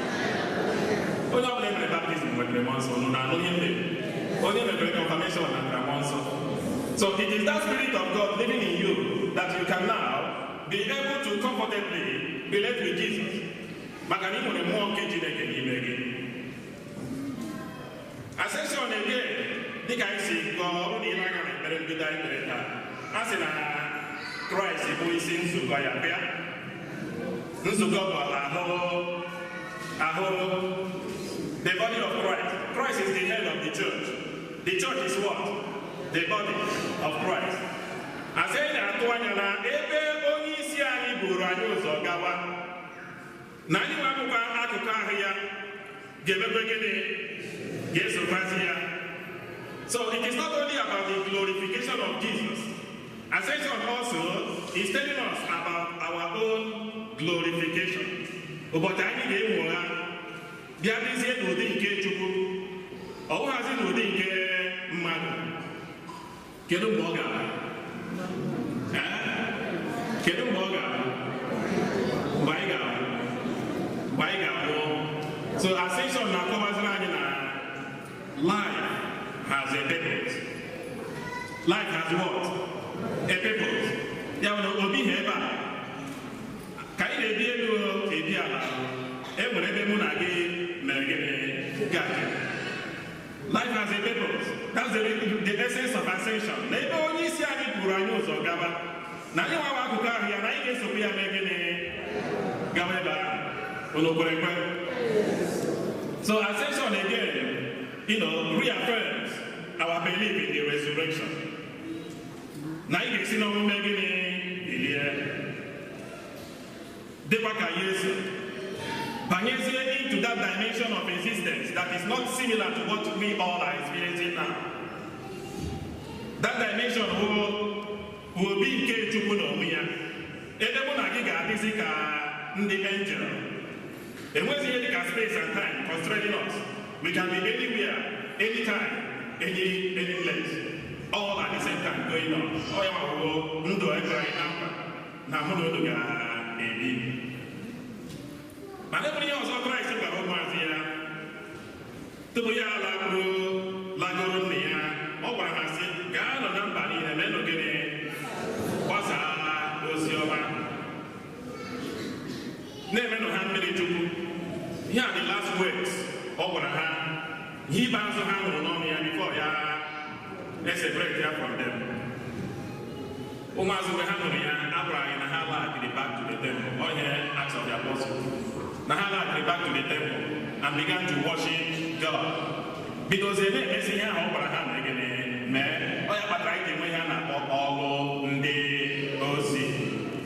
Onye ọbụla emere baptizim nwetara mmụọ nsọ, unu na-anụ ihe m na-ekwu. Onye mebere confirmation natara mmụọ nsọ. So it is that Spirit of God living in you that you can now be able to comfortably relate with Jesus. Maka na ị nwere mmụọ nke Chineke n'ime gị. Ascension again, dịka anyị si gụọ ọrụ na ile anya na ekpere mbido anyị kpere taa, a sị na Kraịst bụ isi nzukọ ya bịa. Nzukọ bụ ahụ the body of Christ. Christ is the head of the church. The church is what? The body of Christ. Asị anyị na-atụ anya na ebe onye isi anyị buru anyị ụzọ gawa, na anyị nwe akwụkwọ akụkụ ahụ ya ga-emekwe gịnị? Ga-esokwazi ya. So it is not only about the glorification of Jesus. Ascension also is telling us about our own glorification. Ụbọchị anyị ga-enwogha bịa dịzie n'ụdị nke Chukwu, ọ bụghịzi n'ụdị nke mmadụ. Kedu mgbe ọ ga-abụ? Kedu mgbe ọ ga-abụ? Mgbe anyị ga-abụ. Mgbe anyị ga-abụ. So ascension na-akọwaziri anyị na life has a purpose. Life has what? A purpose. Ya bụ na obi ha ebe a ka anyị na-ebi elu ebi ala, e nwere ebe mụ na gị mere gịnị gaje. Life has a purpose. That's the essence of ascension. Na ebe onye isi anyị buru anyị ụzọ gaba, na anyị nwawa akụkụ ahụ ya na anyị ga-esokwu ya mee gịnị gawa ebe ahụ. Unu kwere ekwe? So ascension again, reaffirms our belief in the resurrection. Na anyị ga-esi n'ọnwụ mee gịnị bilie. Dịkwa ka Yesu banyezie into that dimension of existence that is not similar to what we all are experiencing now. That dimension will be nke Chukwu n'onwe ya. Ebe mụ na gị ga-adịzi ka ndị angel. Enweghị ihe dịka space and time constraining us. We can be anywhere, anytime, any place. All at the same time going on. Ọ ya nwa bụ ndụ ekwere anyị na nkwa na mụ na unu ga-ebi. Mana e nwere ihe ọzọ Kraịst gwara ụmụazị ya. Tupu ya alakwuru lagoro nna ya, ọ gwara ha sị, gaanụ na mba niile meenụ gịnị? Gbasaa ozi ọma. Na-emenụ ha mmiri Chukwu. Ihe a the last words ọ gwara ha. Ihe ikpeazụ ha nụrụ n'ọnụ ya before ya e-separate ya from them. Ụmụazụ mgbe ha nụrụ ya, a gwara anyị na ha laghachiri back to the temple. Ọ ihe Acts of the Apostles. Na ha laghachiri back to the temple and began to worship God. Bidozie na-emezi ihe ahụ ọ gwara ha na gịnị mee. Ọ ya kpatara anyị ji enwe ihe a na-akpọ ọlụ ndị ozi.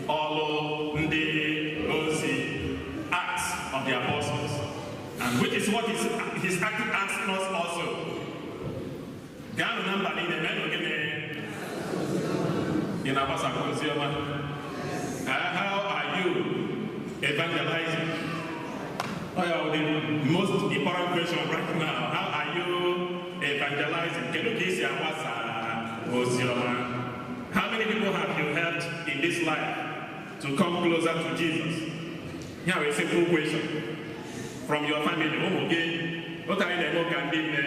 Ọlụ ndị ozi. Acts of the Apostles. And which is what he's asking us also. Gaanụ na mba niile meenụ gịnị? Ị na-agbasakwa ozi ọma? How are you evangelizing? Oh, yeah, the most important question right now. How are you evangelizing? Kedu ka isi agbasa ozi ọma? How many people have you helped in this life to come closer to Jesus? Here a simple question. From your family, ụmụ gị, otu anyị na-eme ụka ndị nne,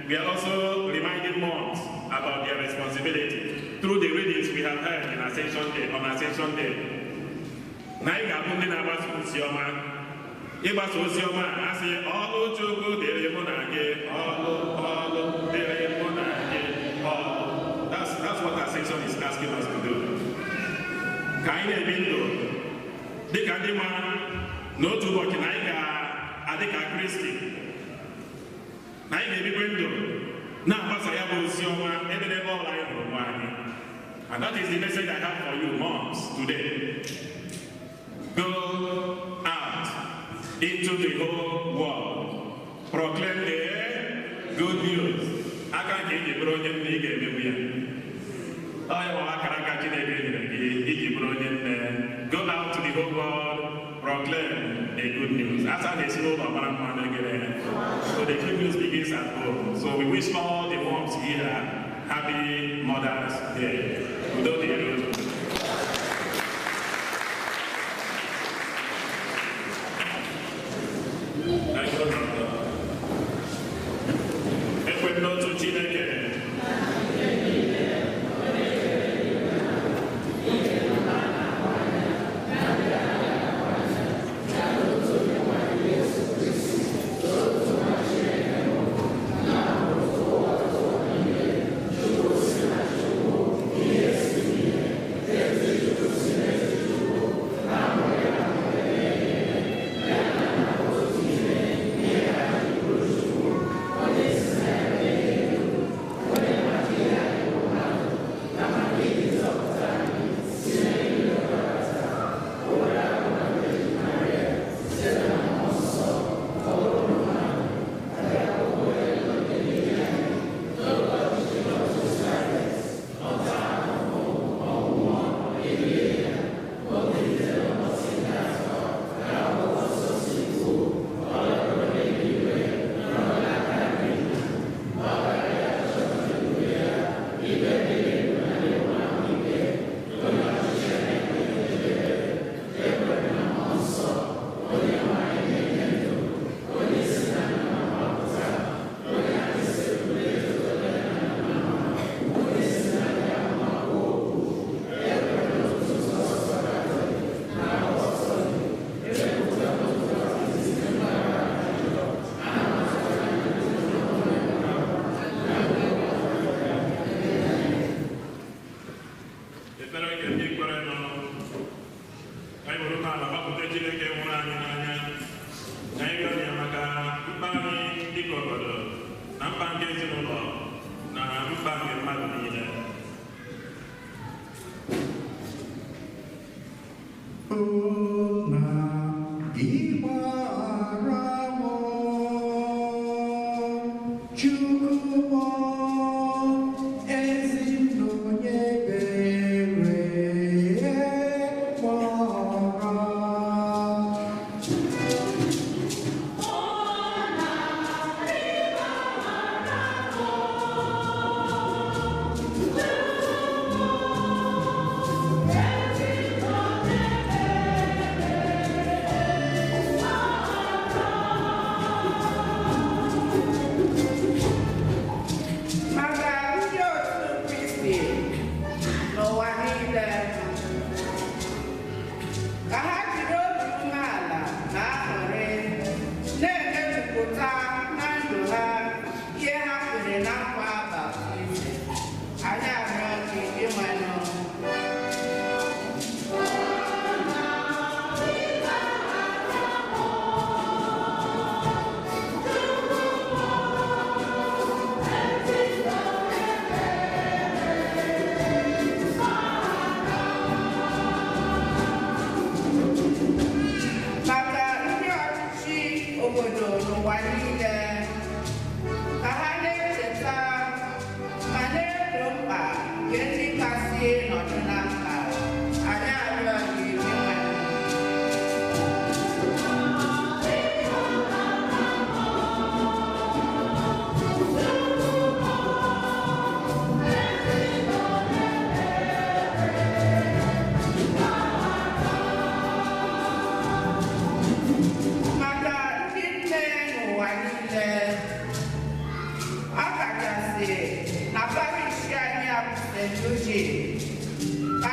we are also reminding moms about their responsibility through the readings we have heard in Ascension Day, on Ascension Day. Na anyị ga-abụ ndị na-agbasa ozi ọma. Ịgbasa ozi ọma asị ọlụ Chukwu dịrị mụ na gị, ọlụ ọlụ dịrị mụ na gị, ọlụ. That's what Ascension is asking us to do. Ka anyị na-ebi ndụ dịka ndị ma n'otu ụbọchị na anyị ga-adị ka Kristi. Na anyị ga-ebikwe ndụ na-agbasa ya bụ ozi ọma ebe n'ebe ọla anyị hụrụ onwe anyị. And that is the message I have for you moms today. Go out into the whole world. Proclaim the good news. Aka nke iji bụrụ onye nne ị ga-emewu ya. Ọ ya bụ akara aka Chineke nyere gị iji bụrụ onye nne. Go out to the whole world, proclaim the good news. Asa na-esi n'ụlọ mara mma n'egere. So the good news begins at home. So we wish all the moms here happy Mother's Day. Udo dịrị unu. Ekwe m n'otu Chineke. Every na mkpa. Anyị arịọ gị, Dinwenụ. Maka ndị nne n'ụwa niile, ọ kachasị na parish anyị a bụ St. Lucy, ka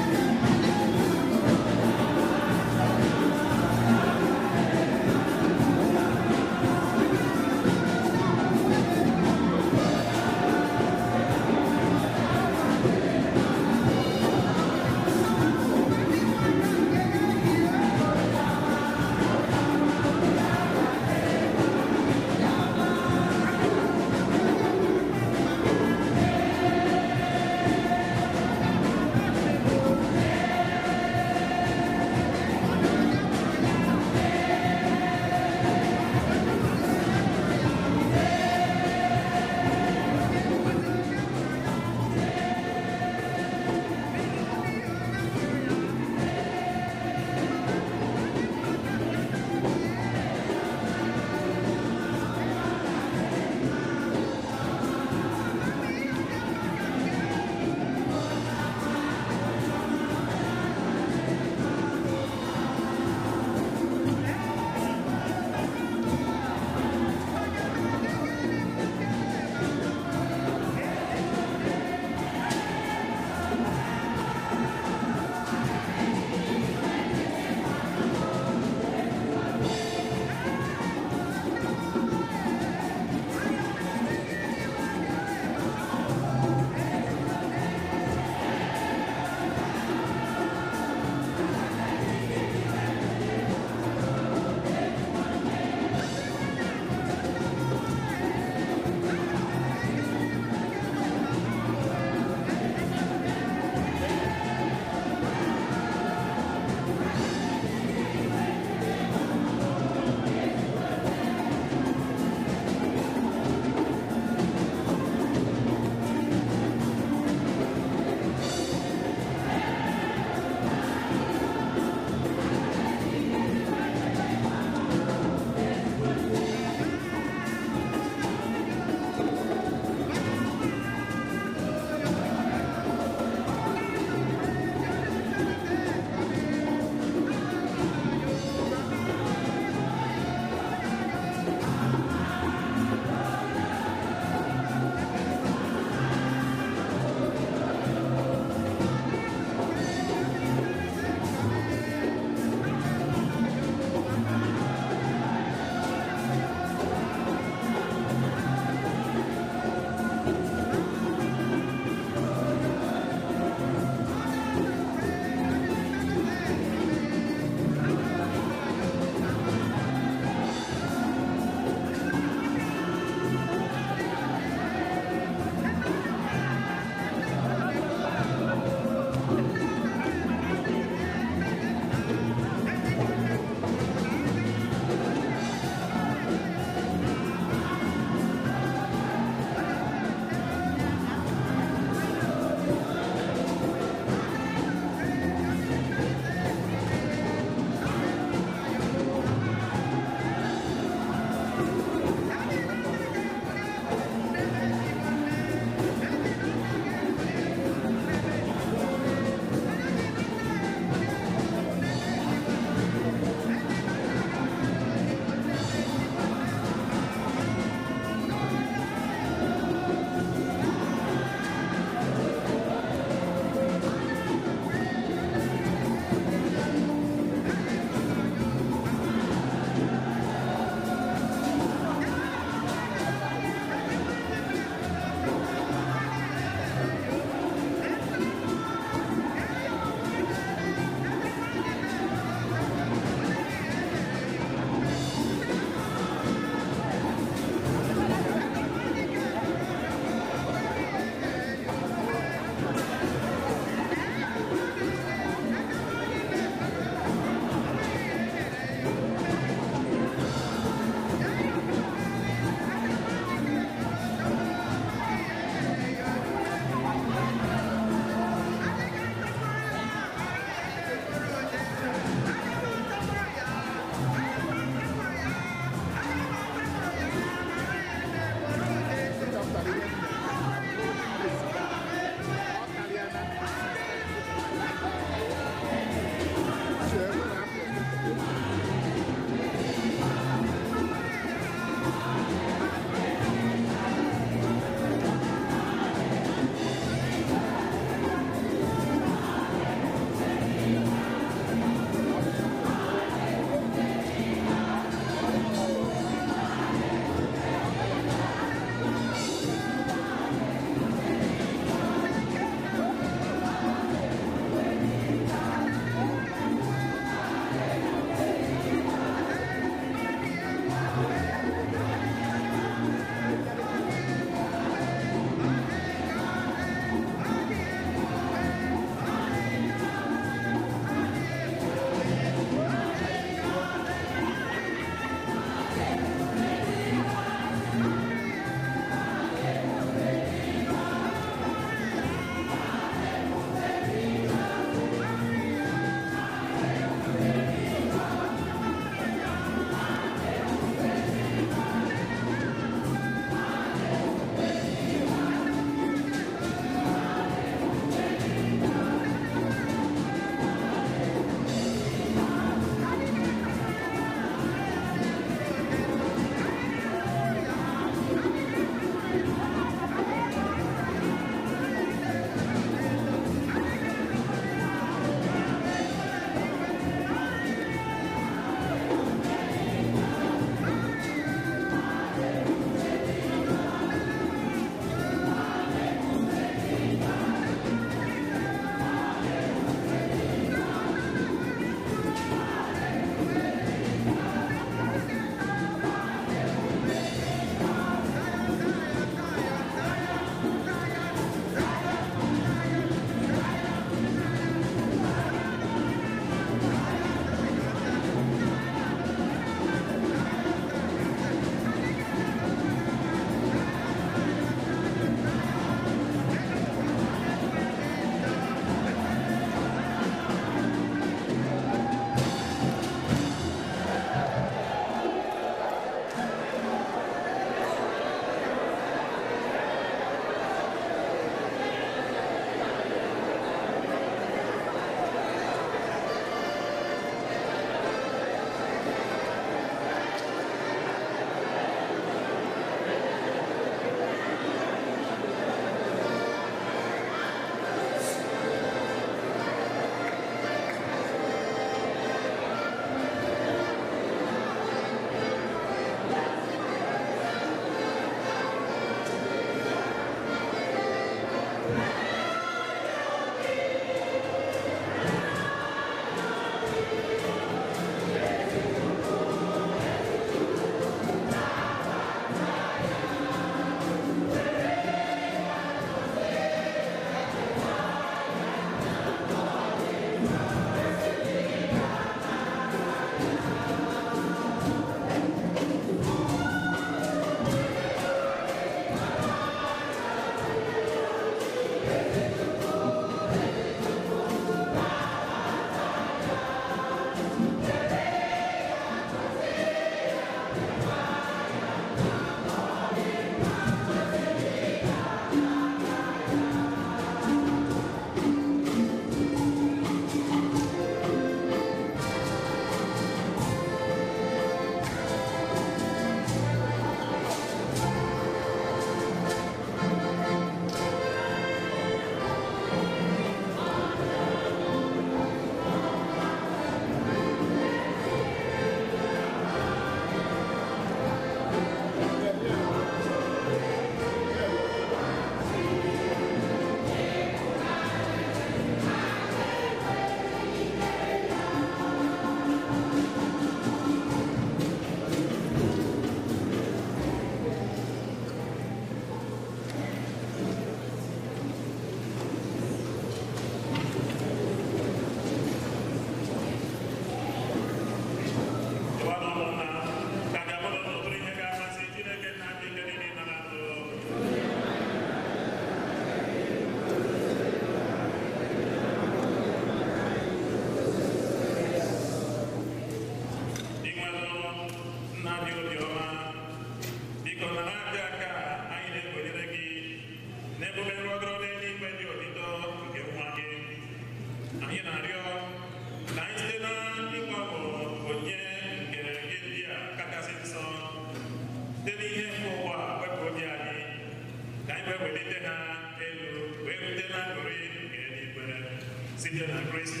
Site na Kristi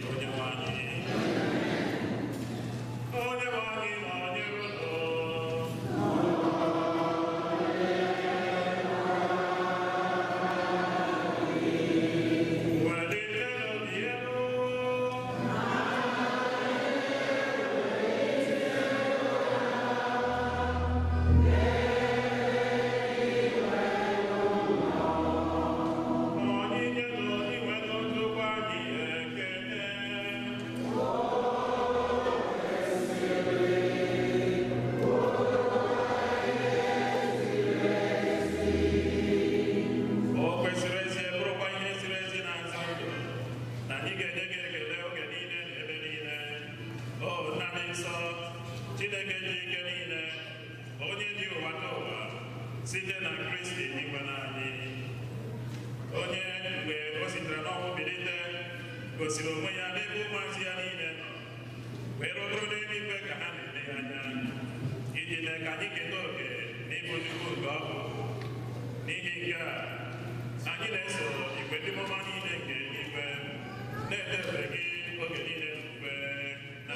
onye nwe anyị. Onye nwe anyị nọnyere unu. Welitenụ obi elu. Onyinye na inwe n'otu anyị ekele. O kwesịrị ezi, bụrụkwa ihe ziri ezi na nzọ ndụ, na anyị ga-enye gị ekele oge niile na ebe niile. O Nna dị nsọ, Chineke ji ike niile, onye ji ụwa na ụwa, site na Kristi Dinwenụ anyị. Onye mgbe o sitere n'ọnwụ bilite, gosiri onwe ya n'ebe ụmụazụ ya niile nọ, wee rọgoro n'eluigwe ka ha na-ele ya anya, iji mee ka anyị keta oke n'ịbụ Chukwu nke ọ bụ. N'ihi nke a, anyị na-eso igwe ndị mmụọ niile nke eluigwe na-etefe gị oge niile mgbe na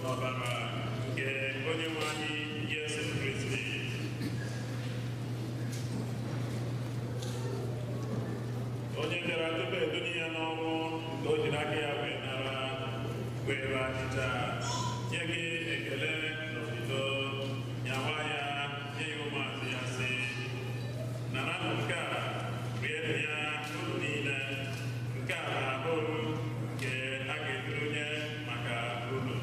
n'ọbara nke onye nwe anyị Jesu Kristi. Onye bịara tupu edunye ya n'ọnwụ nke o jiri aka ya wee nara, were achịcha nye gị ekele na otuto, nyawa ya nye ya ụmụazụ ya sị, naranụ nke a, rienụ ya unu niile, nke a bụ ahụ m nke a ga-eduru nye maka unu.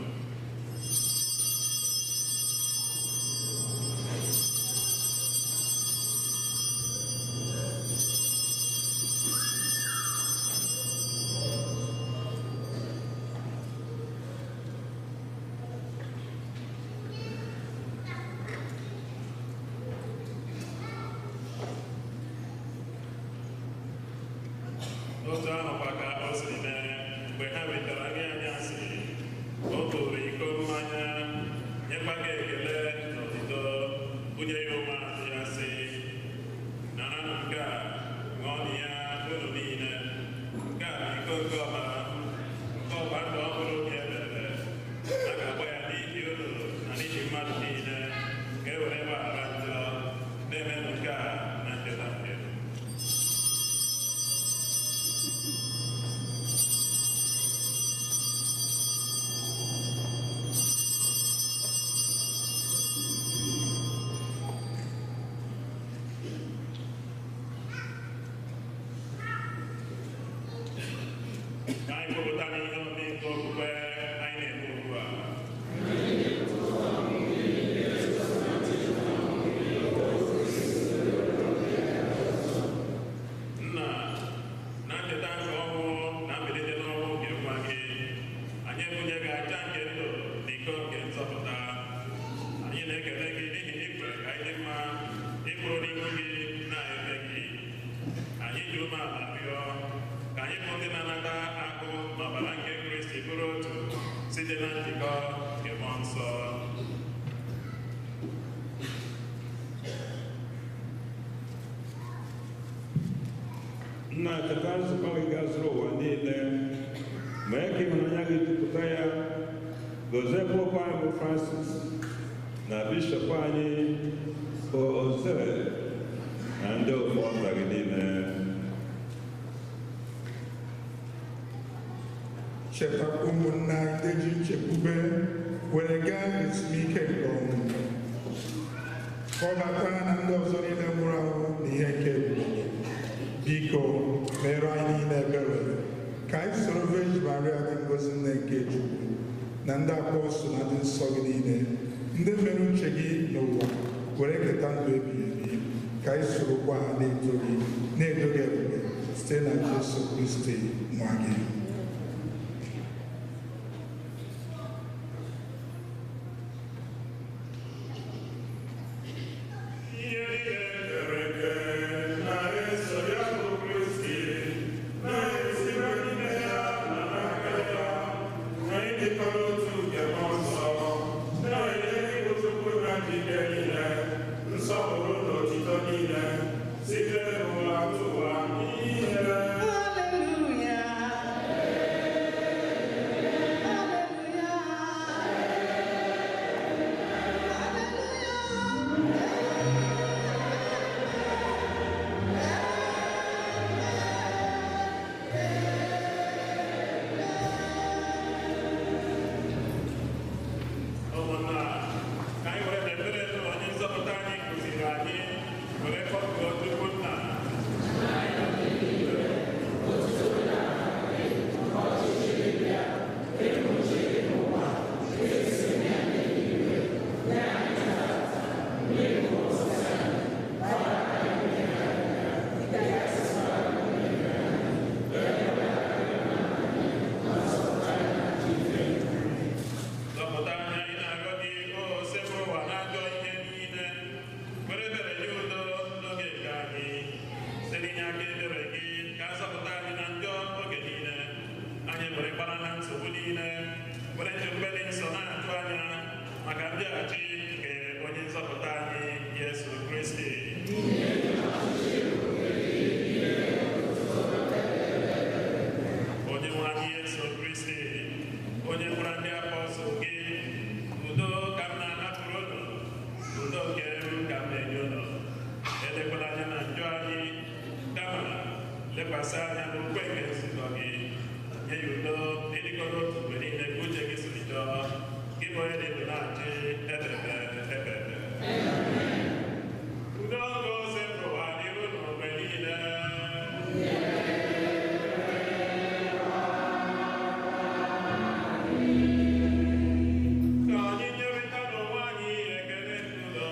Nna, cheta nzukọ gị gazuru ụwa niile, mee ka ịhụnanya gị jupụta ya. Gọzie Popu anyị bụ Francis na bishọp anyị bụ Ozere na ndị ofu ọta gị niile. Cheta ụmụnna anyị ndị ji nchekwube were gaa ezumike nke ọnwụ, kpọbata ha na ndị ọzọ niile nwụrụ anwụ na ihe nke ebube. Biko mere anyị niile ebere, ka anyị soro Virgin Maria dị ngọzi, nne nke Chukwu, na ndị apọstụl na ndị nsọ gị niile, ndị mere uche gị n'ụwa were keta ndụ ebighị ebi, ka anyị sorokwa ha na-eto gị, na-edo gị ebube, site na Jesu Kristi nwa gị. Ihe niile kere eke na-eso ya bụ Kristi, na-esikwa n'ime ya na n'aka ya, na ịdịkọ n'otu nke Mmụọ Nsọ, na-enye ịbụ Chukwu na njike niile, nsọpụrụ na otito niile, site n'ụwa ụwa niile. Ụmụnna, ka anyị were ekpere na onye nzọpụta anyị kụziri anyị were kpọkuo Chukwu Nna. Zọpụta anyị, anyị na-arịọ gị, o sekpụrụ ụwa na-ajọ ihe niile, were ebere nye udo n'oge nke anyị. Site n'inye aka ebere gị, ka a zọpụta anyị na njọ oge niile, anyị were gbara na nsogbu niile, were nchekwube dị nsọ na-atụ anya maka mbịaghachi nke onye nzọpụta anyị Yesu Kristi. Onye nwe anyị Yesu Kristi, onye gwara ndị apọstụl gị, udo ka m na-ahapụrụ unu, udo nke m ka m na-enye unu, elekwala anya na njọ anyị, kama lekwasị anya n'okwe nke nzukọ gị, nye ya udo ịdịkọ n'otu mgbe niile ka uche gị siri chọọ, gị bụ onye dị ndụ na-achị ebebe ebebe. Udo nke Osebụrụwa dịrị unu mgbe niile. Ka anyị nyerịta n'onwe anyị ekele udo.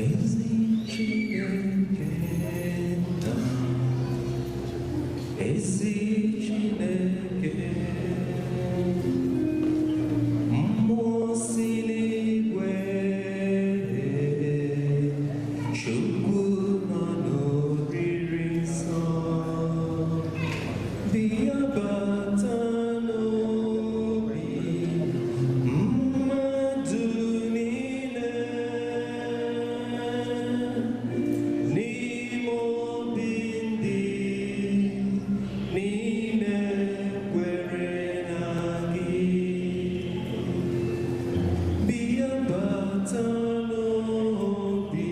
Ezi Chineke nna, ezi Chineke, mmụọ si n'igwe, Chukwu nọ n'oriri nsọ, bịa bata n'obi mmadụ niile, n'ime obi ndị niile kwere na gị. Bịa bata n'obi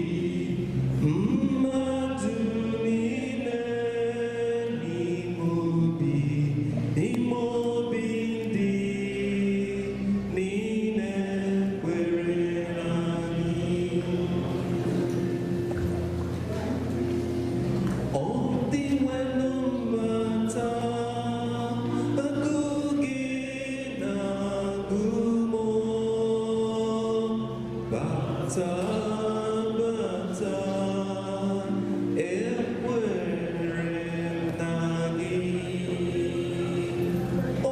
mmadụ niile, n'ime obi, n'ime obi ndị niile kwere na gị. Ọ dị nwere mmata agụ gị na-agụ m, bata bata, ekwere m na gị.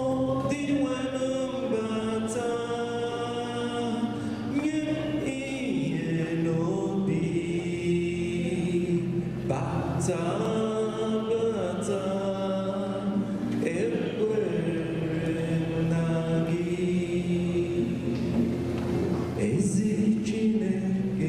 Ọ dị nwere mbata, nye m ihe n'obi, bata bata, ekwere m na gị. Ezi Chineke.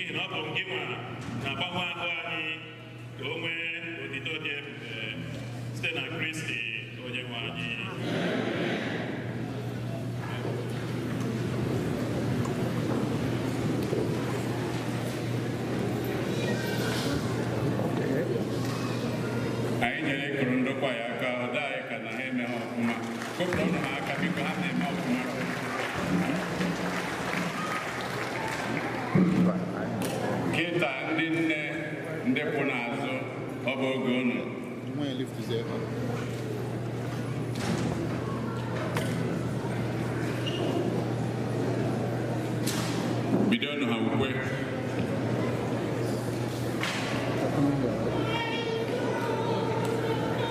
N'ihi na ọ bụ gị nwa na-agbanwe ahụ anyị ka o nwee otito dị ebube site na Kristi onye nwe anyị. Anyị nyere ịkụrụ ndokwa ya aka, ọ dị anyị ka na ha emeghị ọfụma. Kụpụrụ ha aka biko, ha na-eme ọfụma. Kịta ndị nne ndị kwụ n'azụ, ọ bụ oge unu. Bidonụ ha ukwe. Thank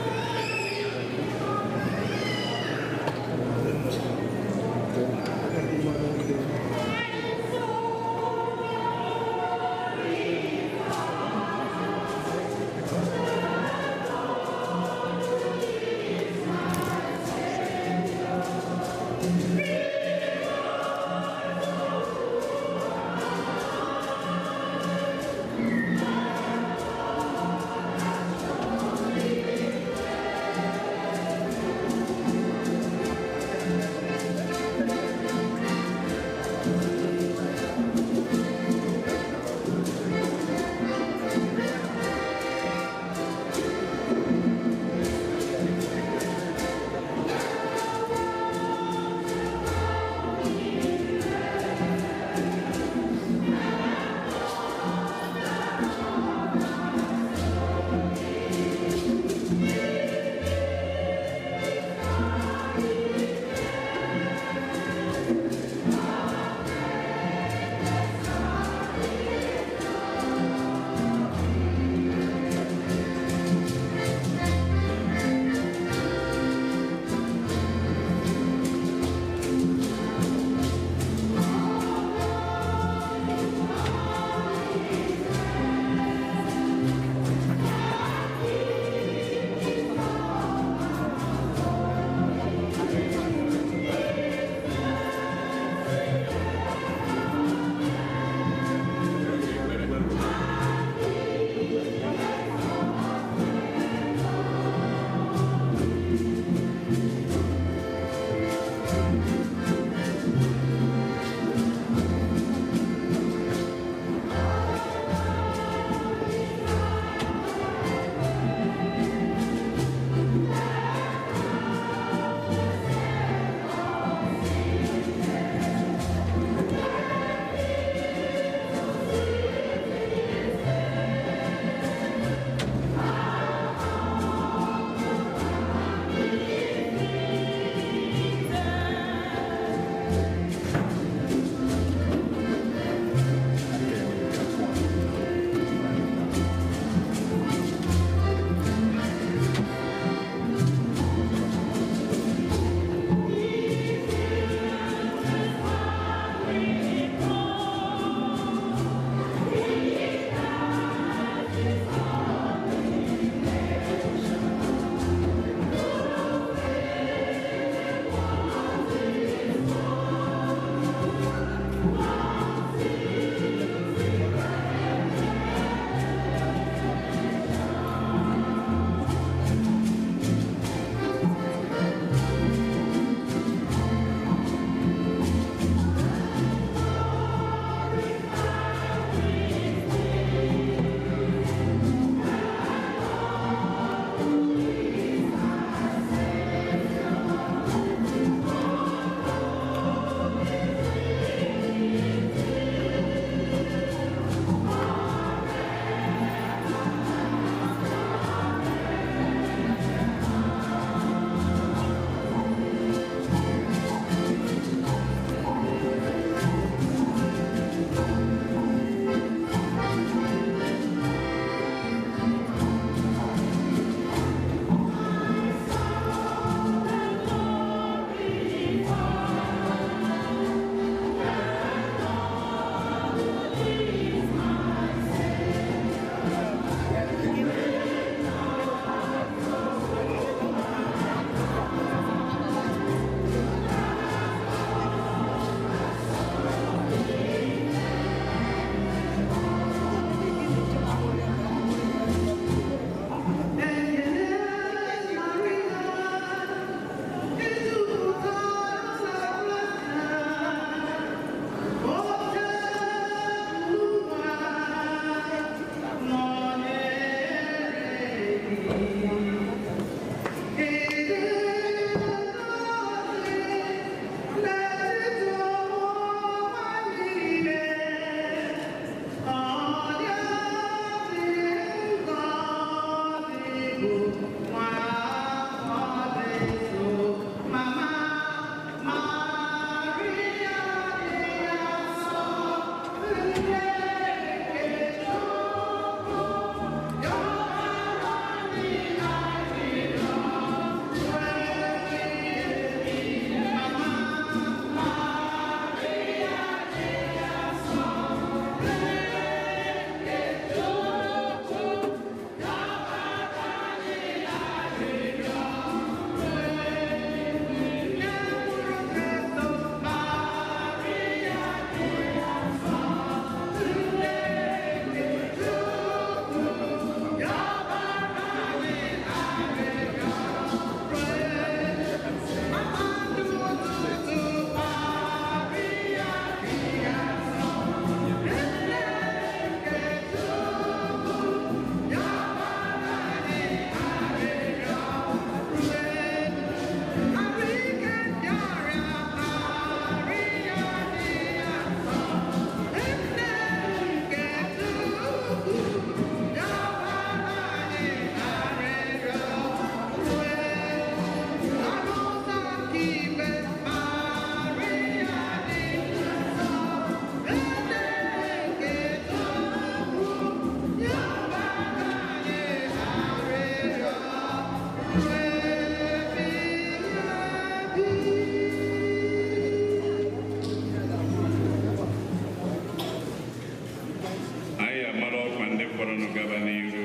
fọrọnụ gaba n'iru.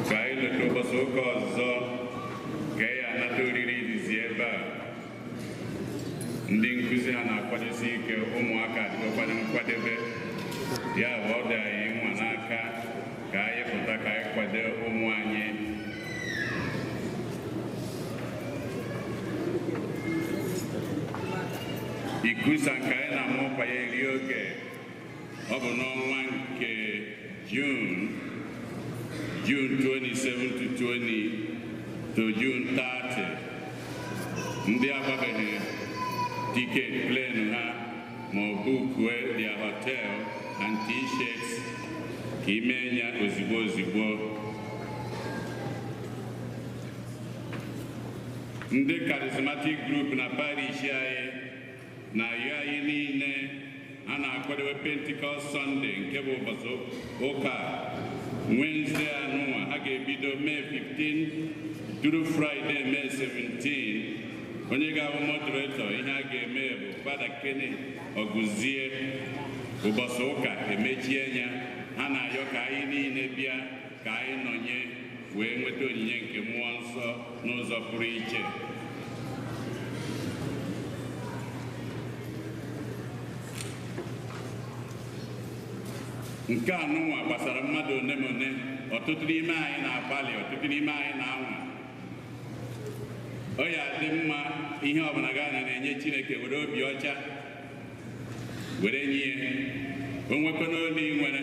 Ka anyị leta ụbọchị ụka ọzọ ka ya anata oriri izizi ebe a. Ndị nkụzi ha na-akwadosi ike, ụmụaka adịgokwana nkwadebe. Ya bụ ọ dị anyị nwa n'aka ka anyị pụta ka anyị kwado ụmụ anyị. Ikusa nke anyị na-ama ọkwa ya eri oge, ọ bụ n'ọnwa nke June, June 27 to 20 to June 30. Ndị agbabeghị ticket plane ha ma ọ bukue their hotel and t-shirts ka ime ya ozigbo ozigbo. Ndị charismatic group na parish anyị na-ayọ anyị niile a na-akwadobe Pentecost Sunday nke bụ ụbọchị ụka Wednesday anụnwa ha ga-ebido May 15 through Friday May 17. Onye ga-abụ moderator ihe a ga-eme bụ Fada Kenny Oguzie. Ụbọchị ụka emechie ya, ha na-ayọ ka anyị niile bịa ka anyị nọnye wee nweta onyinye nke mmụọ nsọ n'ụzọ pụrụ iche. Nke anụnwa gbasara mmadụ one ma one, ọtụtụ n'ime anyị na-agbalị, ọtụtụ n'ime anyị na-anwa. Ọ ya dị mma ihe ọbụla gaa na-enye Chineke were obi ọcha were nye ya. O nwekwana olu ị nwere,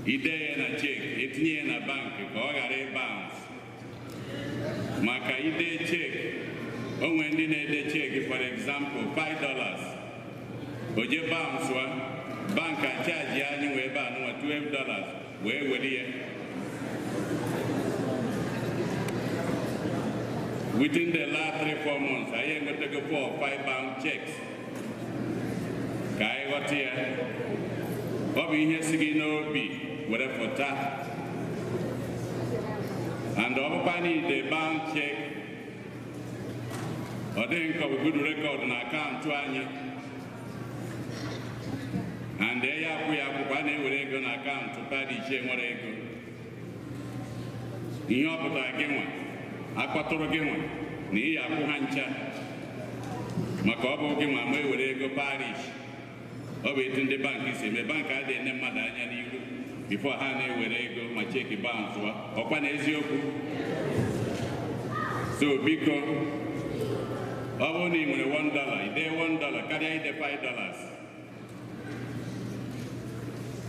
ide ya na cheki, etinye ya na bankị ka ọ ghara ịbaụnsụ. Maka ide cheki, o nwere ndị na-ede cheki, for example $5, o je baụnsụa, bank achaji anyị wee ebe anụnwa $12 wee were ya. Within the last 3-4 months, anyị enwetago 4 or 5 bank checks. Ka anyị ghọta ya, ọ bụ ihe si gị n'obi were pụta. And ọ bụkwa na ide bank check, ọ dịghị nke ọ bụ good record na akaụntụ anyị. And ya akwụ ya akwụkwọ a na-ewere ego na akaụntụ parish nwere ego. Ihe ọ pụtara gị nwa, akpatụrụ gị nwa na ị ya akwụ ha ncha, maka ọ bụ gị nwa ma ewere ego parish. Ọ bụ etu ndị bankị si eme. Bankị adịghị ene mmadụ anya n'ihu bifo ha na-ewere ego ma cheki baụnsụwa. Ọkwa na eziokwu. So biko, ọ bụrụ na ị nwere $1, ide $1 karịa ide $5.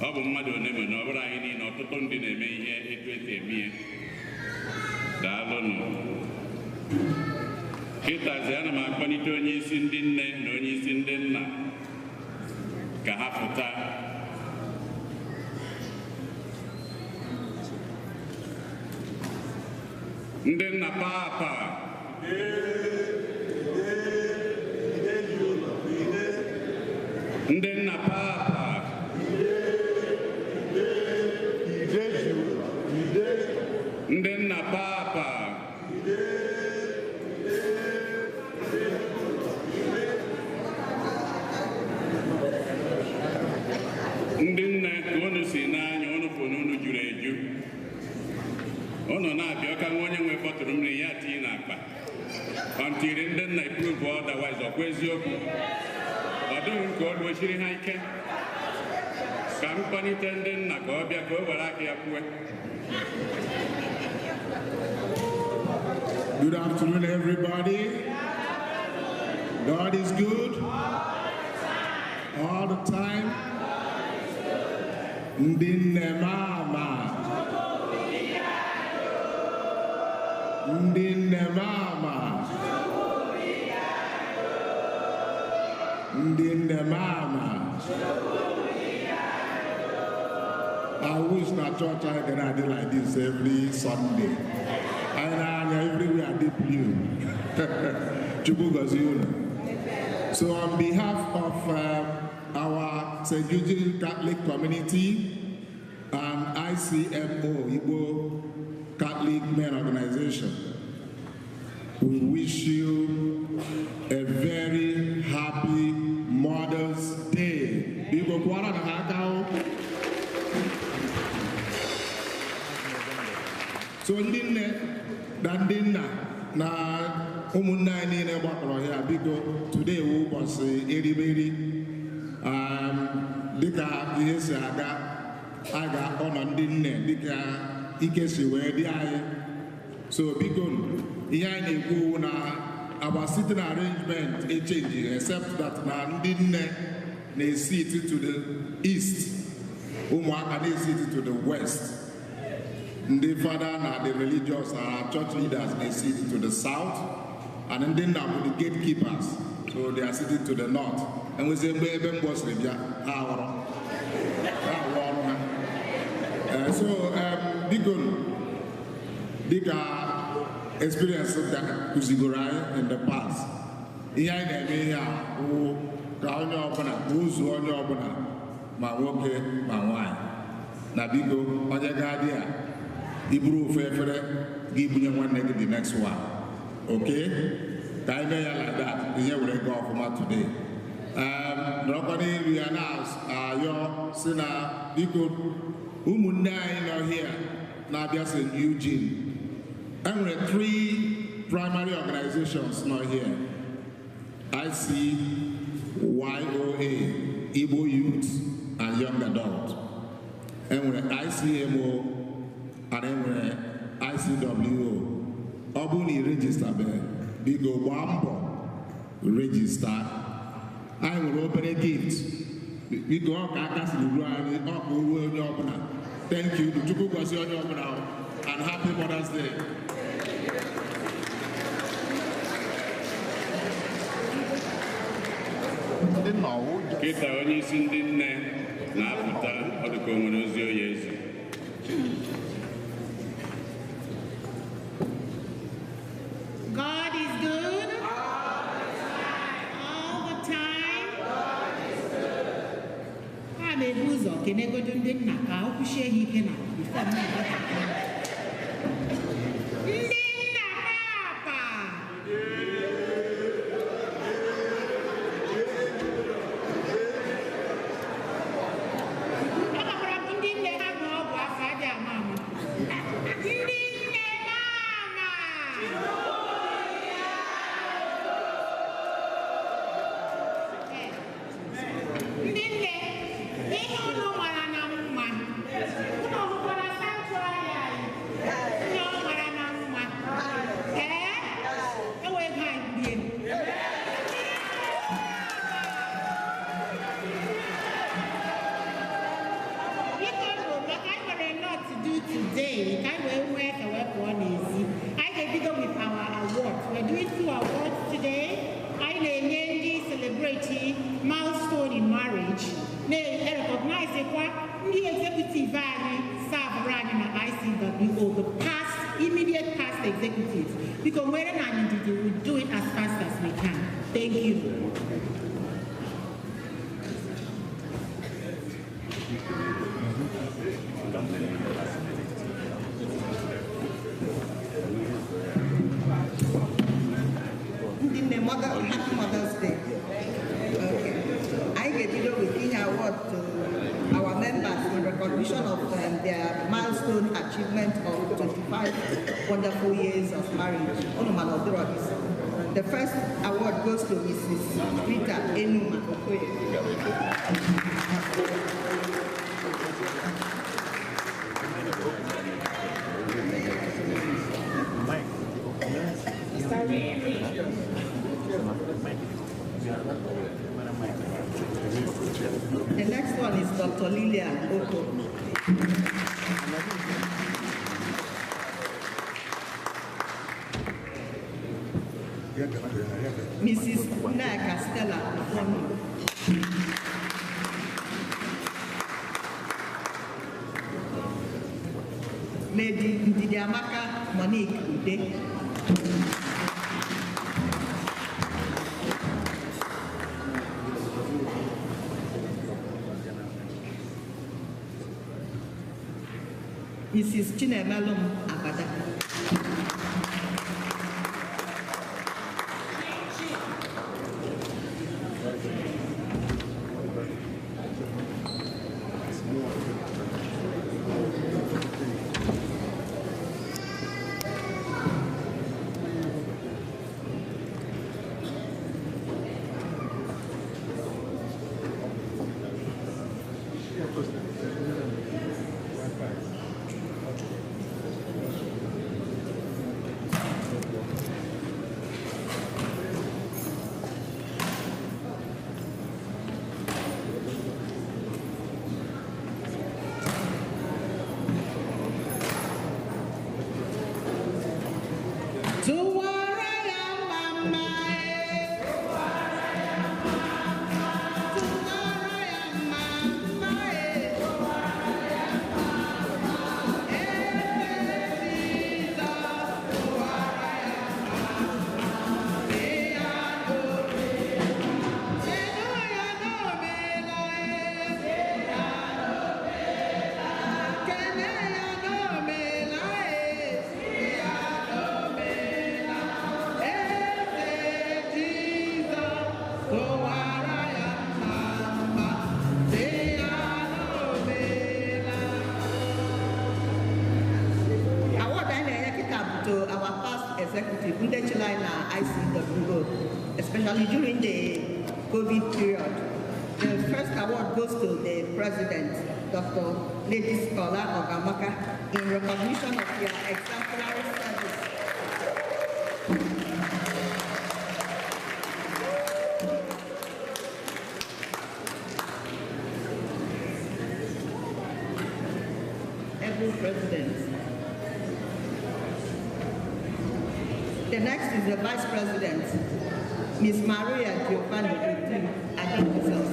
Ọ bụ mmadụ one ma na ọ bụrụ anyị niile, ọtụtụ ndị na-eme ihe etu esi eme ihe. Daalụnụ. Kịtazi ana m akpọlite onye isi ndị nne na onye isi ndị nna ka ha pụta. Ndị nna papa, ndị nna papa, ndị nna papa. Ndị nne ka unu si n'anya unu fụ na unu juru eju. Unu na-abịa ọka nwa onye nwe bọtụlụ mmiri ya tinye n'akpa. Ọntiri ndị nna iprove otherwise, ọkwa eziokwu. Ọ dịghị nke olu ochiri ha ike. Ka m kpọlite ndị nna ka ọ bịa ka o were aka ya kwue. Good afternoon, everybody. God is good all the time. Ndị nne mama, ndị nne mama, ndị nne mama. I wish na church I can do like this every Sunday. And everywhere deep blue. Chukwu gozie unu. So on behalf of our St. Eugene Catholic community and ICMO, Igbo Catholic Men Organization, we wish you a very happy Mother's Day. Biko kwara na aka o. So ndị nne na ndị nna na ụmụnne anyị niile gbakọrọ ya, biko, today wụ ụbọchị erimeri. Dịka ihe si aga, a ga-akpọ nọ ndị nne dịka ike si wee dị anyị. So biko, ihe anyị na-ekwu na our sitting arrangement echange, except that na ndị nne na-esit to the east, ụmụaka na-esit to the west, ndị fada na the religious and our church leaders na-esit to the south, and ndị nna bụ the gatekeepers, so they are sitting to the north. Enwezie mgbe ebe mgbọ siri bịa, ha ghọrọ ha arụ ọrụ ha. So biko, dịka experience kụzigoro anyị in the past, ihe anyị na-eme ihe a wụ ka onye ọbụla ụzụ, onye ọbụla, ma nwoke ma nwaanyị, na biko, onye ga-adị a iburu ofu efere gị bunye nwanne gị the next one, okay? Ka anyị mee ya like that, ihe were gaa ọfụma today. Nọrọkwa n'elu ya na-ayọ si na biko, ụmụnne anyị nọ here na-abịa St. Eugene, enwere three primary organizations nọ here: ICYOA, Igbo Youth and Young Adult, enwere ICMO, and enwere ICWO. Ọ bụrụ na ị registerbeghị, biko gbaa mbọ register. Anyị nwere obere gift, biko, ọ ka aka siri ruo anyị, ọ ka o ruo onye ọbụla. Thank you. Chukwu gọzie onye ọbụla, and happy Mother's Day. Kịta onye isi ndị nne na-apụta, ọ dịka o nwere ozi oyi ezi. God is good. All the time. A na-ebu ụzọ kenegodu ndị nna ka o kwuchie ha ike na before m na-agbata. Ndị nna papa. Amakwara m ndị nne ha ṅụọ ọgwụ afọ adị ama ama. Ndị nne mama. Ndị nne, ihe unu mara na mma, unu hụkwara sanctuary anyị, ihe ọ mara na mma, ee, enwe ego anyị rie. Biko nụ, maka anyị nwere a lot to do today, ka anyị wee nwee ka wee pụọ n'ezi. Anyị ga-ebido with our awards. We're doing two awards today. Anyị na-enye ndị celebrate milestone in marriage, na-recognize kwa ndị executive anyị serve anyị na ICWO, the past, immediate past executives. Biko nwere na anyị ndidi, we'll do it as fast as we can. Thank you. Ndị nne, mother, happy Mother's Day. Okay. Anyị ga-ebido with inye award to our members in recognition of their milestone achievement of 25 wonderful years of marriage. Unu ma na ọ dịrọ easy. The first award goes to Mrs. Rita Enuma Okoye. The next one is Dr. Lilian Oko. Mrs. Nneka Stella Ofonu. Lady Ndidiamaka Monique Ude. Mrs. Chinemelum Abada. Executive, ndị ICWO, especially during the COVID period. The first award goes to the president, Dr. Lady Scholar Ogamaka, in recognition of your exemplary service. Every president. The next is the Vice President, Ms. Maria Giovanni Adonizos.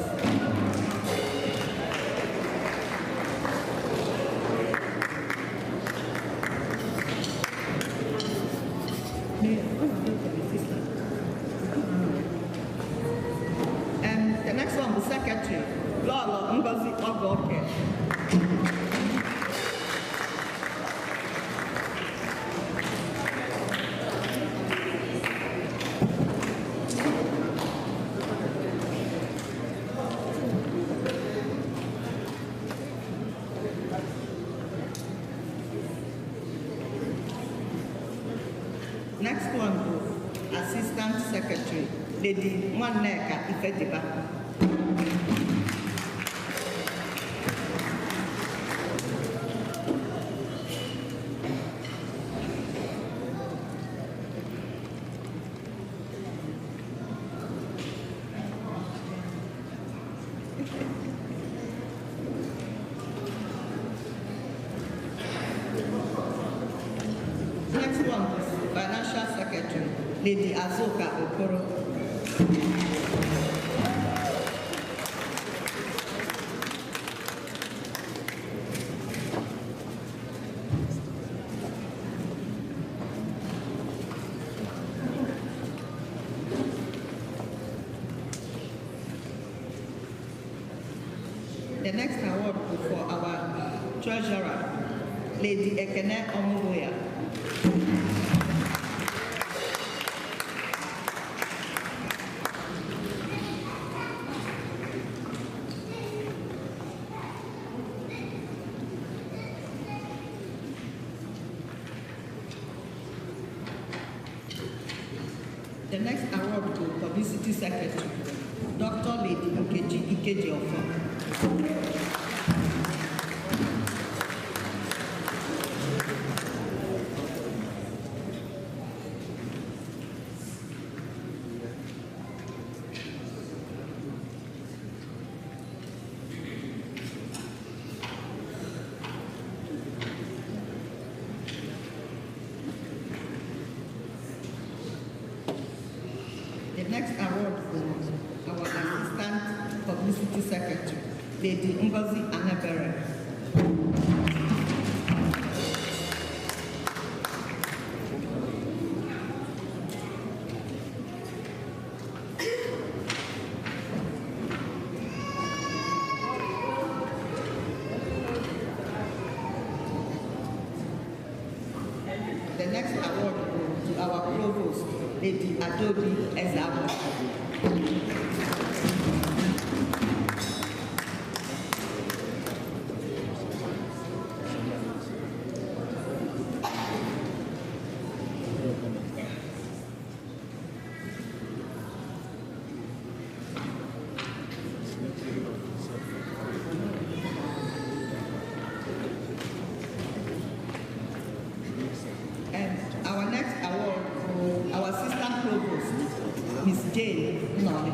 And the next one, the Secretary, Lolo Ngozi Ogoke. Next one, Assistant Secretary, Lady Nwaneka Ifediba. Next one, Financial Secretary, Lady Azoka Okoro. The next award is for our treasurer, Lady Ekene Omugoya. The next award to Publicity Secretary, Dr. Lady Nkechi Ikejiofo. The next award goes to our Assistant Publicity Secretary, Lady Ngozi Anabere. The next award goes to our Provost, Lady Adobe Ezabo. Ben Nnọrị.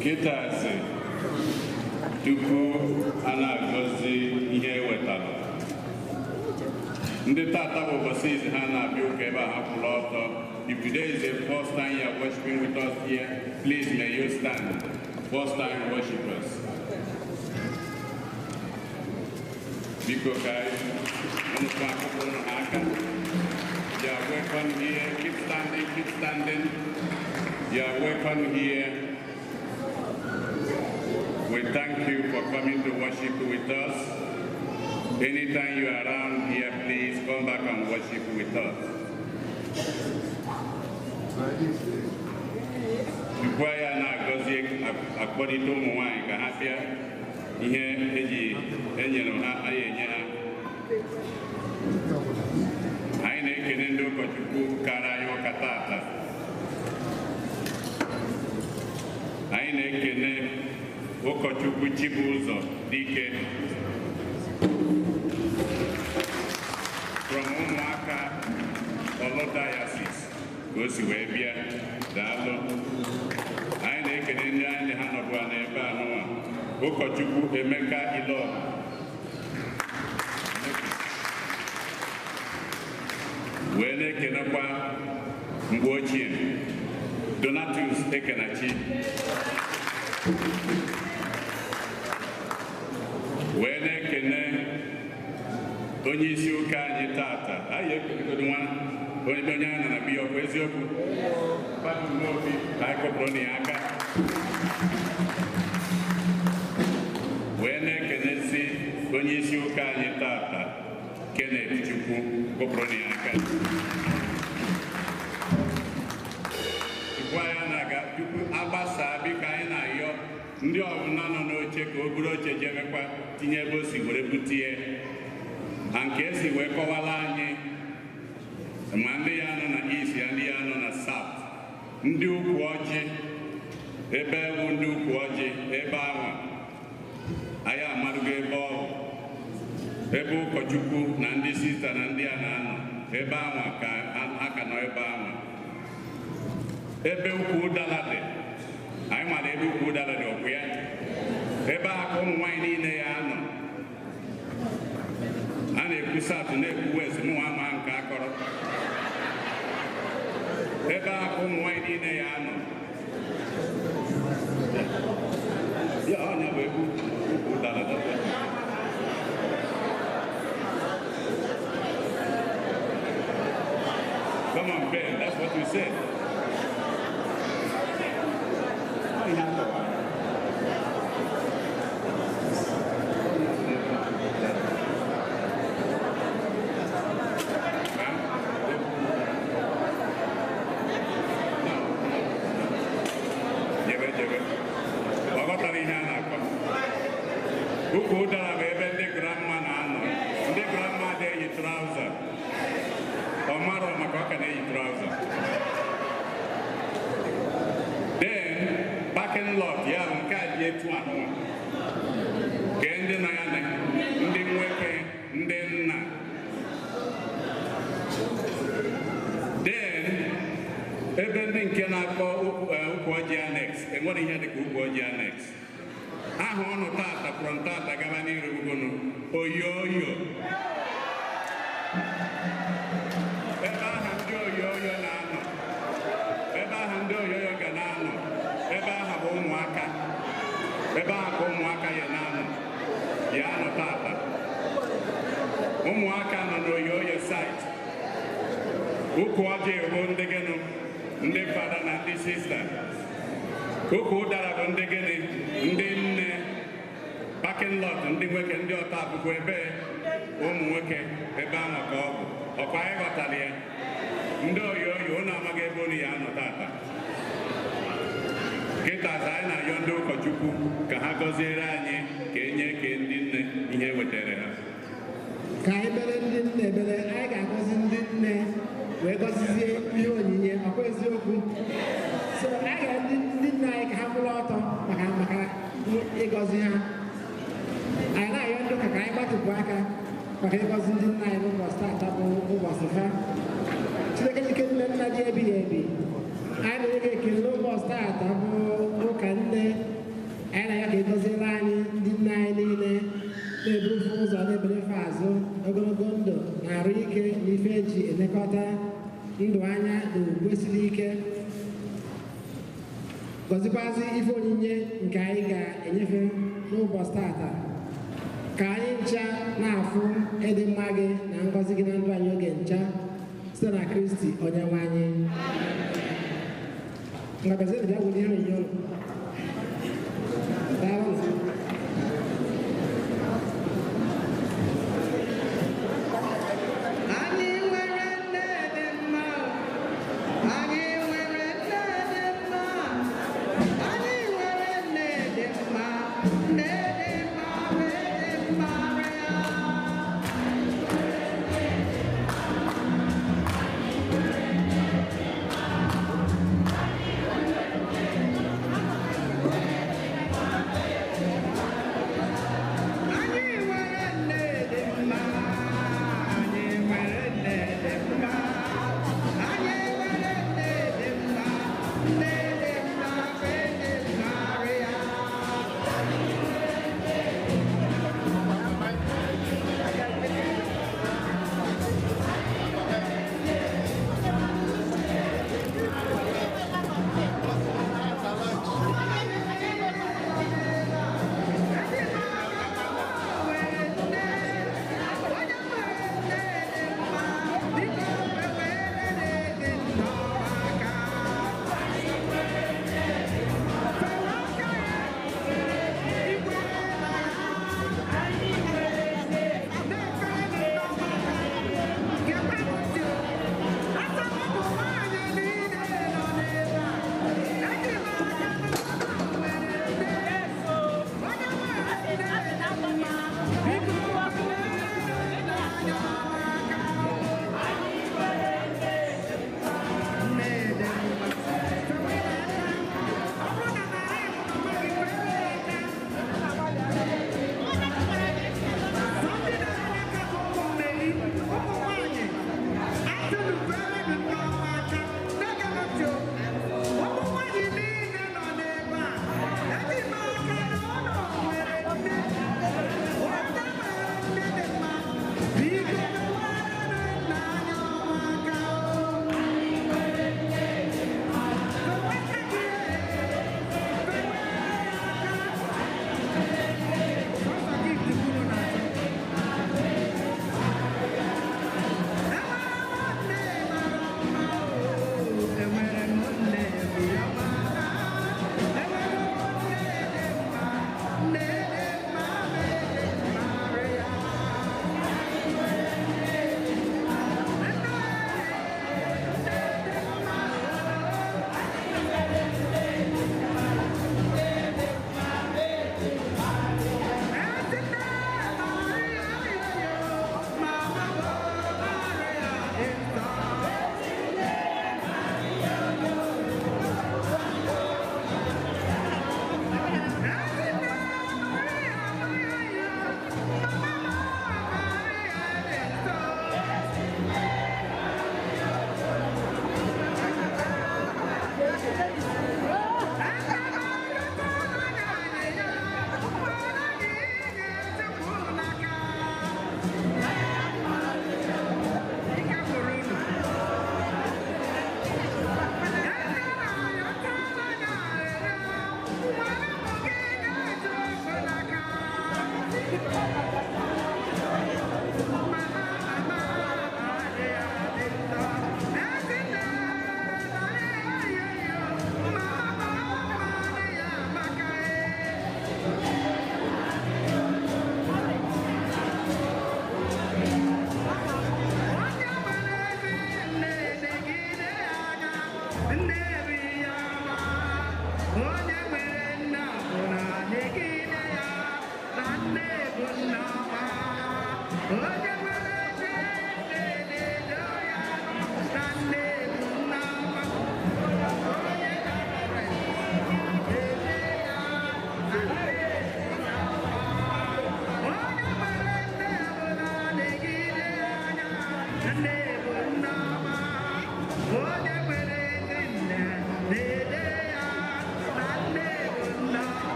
Kịtazi tupu a na-agọzi ihe ewetara ndị tata bụ ụbọchị izi ha na-abịa ụka ebe a ha kwụrụ ọtọ. If today is the first time you are worshiping with us here, please may you stand. First time worshipers, biko ka unu kụọ akụkụ unu ha aka. You are welcome here. Keep standing, keep standing. You are welcome here. We thank you for coming to worship with us. Anytime you are around here, please come back and worship with us. Tupu anyị na-agọzi akpọlite ụmụ nwanyị ka ha bịa ihe eji enyere ha anyị enye ha. Anyị na-ekene ndị ụkọchukwu kara anyị ụka tata. Anyị na-ekene ụkọchukwu Chibụzọ Dike from ụmụaka Ọlụ Diocese ka o si wee bịa. Daalụ. Anyị na-ekene ndị anyị ha nọbụ n'ebe a nụnwa, ụkọchukwu Emeka Ilo, wee na-ekenekwa mgbe ochie Donatus Ekenachi, wee na-ekene onye isi ụka anyị tata. Anyị ekenegodo nwa onye onye anyị nọ na biya ọkụ eziokwu Fada Umeobi, ka anyị kụpụrụ na ya aka. Wee na-ekenezi onye isi ụka anyị tata, Kenneth Chukwu, kụpụrụ na ya aka. Tupu anyị na-aga, tupu agbasaa, biko anyị na-ayọ ndị ọbụla nọ n'oche ka o buru oche jebekwa tinye ebe o si were butie na nke esi wee kọwara anyị, ma ndị ya nọ na east ya, ndị ya nọ na south, ndị ukwu ọjị ebe ewu, ndị ukwu ọjị ebe ahụ anyị amadugo ebe ọ bụ ebe ụkọchukwu na ndị sista na ndị a na-anọ ebe ahụ ka aka nọ ebe ahụ ebe ukwu ụdara dị. Anyị mara ebe ukwu ụdara dị, ọkụ ya ebe ahụ ka ụmụ nwaanyị niile ya anọ. A na-ekwu south, na-ekwu west, mụnwa ama nke akọrọ ebe ahụ ka ụmụ nwaanyị niile ya anọ. Ya ọnya bụ ebe ukwu ụdara dị. Come on, Ben, that's what you said. Jebe, jebe. Ọ ghọtara ihe a na-akọ. Ukwu ụdara bụ ebe ndị grandma na-anọ. Ndị grandma adịghị eyi trouser. Ọ marọ maka ọ ka na-eyi trouser. Then parking lot ya bụ nke a dị etu anụnwa. Kee ndị nọ ya na ndị nwoke, ndị nna. Then Ebe ndị nke na-akpọ ukwu ọjị annex, enwere ihe dịka ukwu ọjị annex. Aha ụnụ tata from tata gaba n'iru bụgụnụ oyoyo. Ebe aha ndị oyoyo na-anọ, ebe aha ndị oyoyo ga na-anọ, ebe aha bụ ụmụaka, ebe aha ka ụmụaka ya na-anọ, ya anọ tata. Ụmụaka nọ n'oyoyo site. Ukwu ọjị bụ ndị gịnụ, ndị fada na ndị sista. Ukwu ụdara bụ ndị gịnị, ndị nne. Parking lot ndị nwoke, ndị ọta akwụkwọ ebe ụmụ nwoke, ebe ahụ ka ọ bụ. Ọkwa anyị ghọtara ya. Ndị oyoyo ụnụ amaghị ebe unu ya anọ tata. Kịta anyị na-ayọ ndị ụkọchukwu ka ha gọziere anyị ka enye ke ndị nne ihe wetara ha. Ka anyị bere ndị nne ebere, anyị ga-agọzi ndị nne wee gọzizie ihe onyinye, ọkwa eziokwu. So anyị ga ndị nne anyị ka ha kwụrụ ọtọ maka ịgọzi ha. Anyị na-ayọ ndị ụka ka anyị gbatịpụ aka maka ịgọzi ndị nna anyị n'ụbọchị tata bụ ụbọchị ha. Chineke ike nne nna dị ebighị ebi, anyị na-enye gị ekele n'ụbọchị tata bụ ụka nne. Anyị na-ayọ ka ịgọziere anyị ndị nne anyị niile na-ebufe ụzọ na-eberefe azụ, ogologo ndụ na arụ ike na ife eji elekọta ndụ anya na okwukwe siri ike. Gọzikwazi ife onyinye nke anyị ga-enyefe n'ụbọchị tata, ka anyị ncha na-afụ ịdị mma gị na ngọzi gị na ndụ anyị oge ncha, site na Kristi onye nwe anyị. Ngọzi bịa were ihe onyinye ụlọ. Daalụ. Anyị nwere nne dị mma, anyị nwere nne dị mma, anyị nwere nne dị mma, nne dị mma, nne dị mma ya.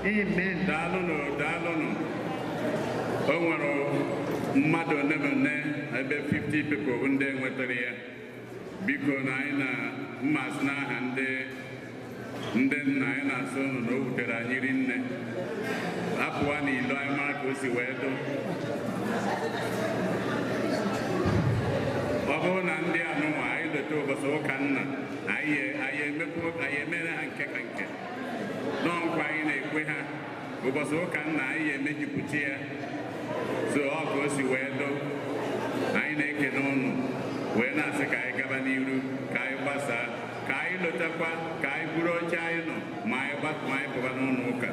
Amen. Daalụnụ, daalụnụ. O nwere mmadụ one na one ebe 50 people bụ ndị nwetara ya. Biko na anyị na mmasị n'aha ndị nna anyị na-asụ ụnụ na o wutere anyị rinne. Apụwa n'ilo anyị mara ka o si wee dụ. Ọ bụrụ na ndị anụnwa anyị leta ụbọchị ụka nna anyị emere ha nke ka nke. N'ọnkwa anyị na-ekwe ha ụbọchị ụka nna anyị emejupụta ya. So ọ ka o si wee dụ. Anyị na-ekene ụnụ wee na-asị ka anyị gaba n'iru, ka anyị gbasaa, ka anyị lotakwa, ka anyị buru oche anyị nọ ma anyị pụba n'ụlọ ụka.